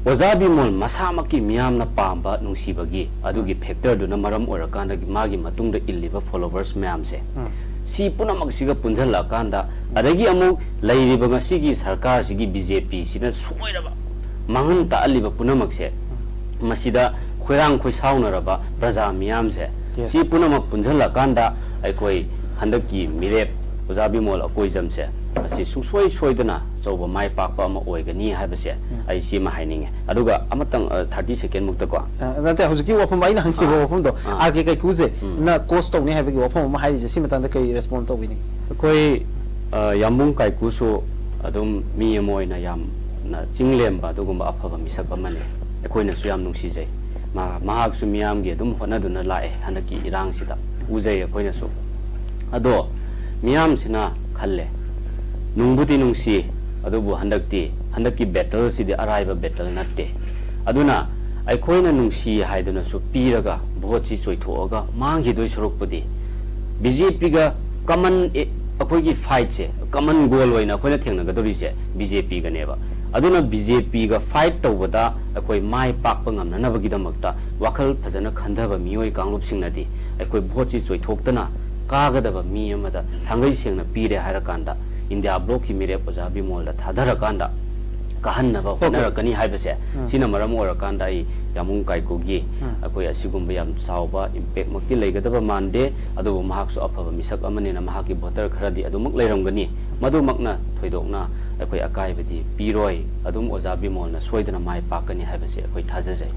ꯑꯣꯖꯥ ꯕꯤꯃꯣꯜ ꯃꯁꯥꯃꯛꯀꯤ ꯃꯤꯌꯥꯝꯅ ꯄꯥꯝꯕ, ꯅꯨꯡꯁꯤꯕꯒꯤ ꯑꯗꯨꯒꯤ ꯎꯝ꯫ factor ꯗꯨꯅ ꯃꯔꯝ ꯑꯣꯏꯔꯀꯥꯟꯗꯒꯤ ꯃꯥꯒꯤ ꯃꯇꯨꯡꯗ ꯏꯜꯂꯤꯕ followers ꯃꯌꯥꯝꯁꯦ, ꯎꯝ꯫ ꯁꯤ ꯄꯨꯝꯅꯃꯛꯁꯤꯒ ꯄꯨꯟꯁꯤꯜꯂꯛꯑꯀꯥꯟꯗ, ꯑꯗꯒꯤ ꯑꯃꯨꯛ ꯂꯩꯔꯤꯕ ꯉꯁꯤꯒꯤ ꯁꯔꯀꯥꯔꯁꯤꯒꯤ B J P ꯁꯤꯅ ꯁꯣꯏꯔꯕ ꯃꯥꯡꯍꯟ ꯇꯥꯛꯍꯜꯂꯤꯕ ꯄꯨꯝꯅꯃꯛꯁꯦ, ꯎꯝ꯫ ꯃꯁꯤꯗ ꯈꯣꯏꯔꯥꯡ ꯈꯣꯏꯁꯥꯎꯅꯔꯕ ꯄ꯭ꯔꯖꯥ ꯃꯤꯌꯥꯝꯁꯦ, Yes. ꯁꯤ ꯄꯨꯝꯅꯃꯛ ꯄꯨꯟꯁꯤꯜꯂꯀꯥꯟꯗ ꯑꯩꯈꯣꯏ ꯍꯟꯗꯛꯀꯤ ꯃꯤꯔꯦꯞ ꯑꯣꯖꯥ ꯕꯤꯃꯣꯜ ꯑꯀꯣꯏꯖꯝꯁꯦ, ꯃꯁꯤ ꯁꯨꯡꯁꯣꯏ ꯁꯣꯏꯗꯅ ꯑꯆꯧꯕ ꯃꯥꯏ ꯄꯥꯛꯄ ꯑꯃ ꯑꯣꯏꯒꯅꯤ ꯍꯥꯏꯕꯁꯦ ꯎꯝ꯫ ꯑꯩ ꯁꯤꯃ ꯍꯥꯏꯅꯤꯡꯉꯦ꯫ ꯑꯗꯨꯒ ꯑꯃꯇꯪ, ꯑ, thirty second ꯃꯨꯛꯇꯀꯣ꯫ ꯑ, ꯅꯠꯇꯦ, ꯍꯧꯖꯤꯛꯀꯤ ꯋꯥꯐꯝ ꯑꯩꯅ ꯍꯪꯈꯤꯕ ꯑꯥ꯫ ꯋꯥꯐꯝꯗꯣ, ꯑꯥ꯫ R K ꯀꯥꯏꯀꯨꯁꯦ ꯎꯝ꯫ ꯅ cause ꯇꯧꯅꯤ ꯍꯥꯏꯕꯒꯤ ꯋꯥꯐꯝ ꯑꯃ ꯍꯥꯏꯔꯤꯁꯦ, ꯁꯤ ꯃꯇꯥꯡꯗ ꯀꯔꯤ respond ꯇꯧꯕꯤꯅꯤꯡꯉꯤ? ꯑꯩꯈꯣꯏ, ꯑ, ꯌꯥꯝꯕꯨꯡ ꯀꯥꯏꯀꯨꯁꯨ ꯑꯗꯨꯝ ꯃꯤ ꯑꯃ ꯑꯣꯏꯅ ꯌꯥꯝꯅ ꯆꯤꯡꯂꯦꯝꯕ ꯑꯗꯨꯒꯨꯝꯕ ꯑꯐꯕ ꯃꯤꯁꯛ ꯑꯃꯅꯤ꯫ ꯑꯩꯈꯣꯏꯅꯁꯨ ꯌꯥꯝ ꯅꯨꯡꯁꯤꯖꯩ꯫ ꯃꯥ-, ꯃꯍꯥꯛꯁꯨ ꯃꯤꯌꯥꯝꯒꯤ ꯑꯗꯨꯝ ꯍꯣꯠꯅꯗꯨꯅ ꯂꯥꯛꯑꯦ ꯍꯟꯗꯛꯀꯤ ꯏꯔꯥꯡꯁꯤꯗ꯫ ꯎꯖꯩ ꯑꯩꯈꯣꯏꯅꯁꯨ꯫ ꯑꯗꯣ ꯃꯤꯌꯥꯝꯁꯤꯅ ꯈꯜꯂꯦ, ꯅꯨꯡꯕꯨꯗꯤ ꯅꯨꯡꯁꯤ, ꯑꯗꯨꯕꯨ ꯍꯟꯗꯛꯇꯤ, ꯍꯟꯗꯛꯀꯤ ꯕꯦꯇꯜꯁꯤꯗꯤ ꯑꯔꯥꯏꯕ ꯕꯦꯇꯜ ꯅꯠꯇꯦ꯫ ꯑꯗꯨꯅ ꯑꯩꯈꯣꯏꯅ ꯅꯨꯡꯁꯤ ꯍꯥꯏꯗꯨꯅꯁꯨ ꯄꯤꯔꯒ ꯚꯣꯠꯁꯤ ꯆꯣꯏꯊꯣꯛꯑꯒ ꯃꯥꯡꯈꯤꯗꯣꯏ ꯁꯔꯨꯛꯄꯨꯗꯤ, ꯕꯤ ꯖꯦ ꯄꯤꯒ ꯀꯃꯟ, ꯑꯩꯈꯣꯏꯒꯤ ꯐꯥꯏꯠꯁꯦ, ꯀꯃꯟ ꯒꯣꯜ ꯑꯣꯏꯅ ꯑꯩꯈꯣꯏꯅ ꯊꯦꯡꯅꯒꯗꯧꯔꯤꯁꯦ ꯕꯤ ꯖꯦ ꯄꯤꯒꯅꯦꯕ꯫ ꯑꯗꯨꯅ ꯕꯤ ꯖꯦ ꯄꯤꯒ ꯐꯥꯏꯠ ꯇꯧꯕꯗ ꯑꯩꯈꯣꯏ ꯃꯥꯏ ꯄꯥꯛꯄ ꯉꯝꯅꯅꯕꯒꯤꯗꯃꯛꯇ ꯋꯥꯈꯜ ꯐꯖꯅ ꯈꯟꯊꯕ ꯃꯤꯑꯣꯏ ꯀꯥꯡꯂꯨꯞꯁꯤꯡꯅꯗꯤ ꯑꯩꯈꯣꯏ ꯚꯣꯠꯁꯤ ꯆꯣꯏꯊꯣꯛꯇꯅ ꯀꯥꯒꯗꯕ ꯃꯤ ꯑꯃꯗ ꯊꯥꯡꯒꯩ ꯁꯦꯡꯅ ꯄꯤꯔꯦ ꯍꯥꯏꯔꯀꯥꯟꯗ, ꯏꯟꯗꯤꯌꯥ ꯕ꯭ꯂꯣꯛꯀꯤ ꯃꯤꯔꯦꯞ ꯑꯣꯖꯥ ꯕꯤꯃꯣꯜꯗ ꯊꯥꯗꯔꯀꯥꯟꯗ ꯀꯥꯍꯟꯅꯕ ꯍꯣꯠꯅꯔꯛꯀꯅꯤ ꯍꯥꯏꯕꯁꯦ, ꯁꯤꯅ ꯃꯔꯝ ꯑꯣꯏꯔꯀꯥꯟꯗ ꯑꯩ ꯌꯥꯃꯨꯡ ꯀꯥꯏꯀꯨꯒꯤ ꯑꯩꯈꯣꯏ ꯑꯁꯤꯒꯨꯝꯕ ꯌꯥꯝ ꯆꯥꯎꯕ ꯏꯝꯄꯦꯛꯃꯛꯇꯤ ꯂꯩꯒꯗꯕ ꯃꯥꯟꯗꯦ, ꯑꯗꯨꯕꯨ ꯃꯍꯥꯛꯁꯨ ꯑꯐꯕ ꯃꯤꯁꯛ ꯑꯃꯅꯤꯅ ꯃꯍꯥꯛꯀꯤ ꯚꯣꯇꯔ ꯈꯔꯗꯤ ꯑꯗꯨꯃꯛ ꯂꯩꯔꯝꯒꯅꯤ꯫ ꯃꯗꯨꯃꯛꯅ ꯊꯣꯏꯗꯣꯛꯅ ꯑꯩꯈꯣꯏ ꯑꯀꯥꯏꯕꯗꯤ ꯄꯤꯔꯣꯏ꯫ ꯑꯗꯨꯝ ꯑꯣꯖꯥ ꯕꯤꯃꯣꯜꯅ ꯁꯣꯏꯗꯅ ꯃꯥꯏ ꯄꯥꯛꯀꯅꯤ ꯍꯥꯏꯕꯁꯦ ꯑꯩꯈꯣꯏ ꯊꯥꯖꯖꯩ꯫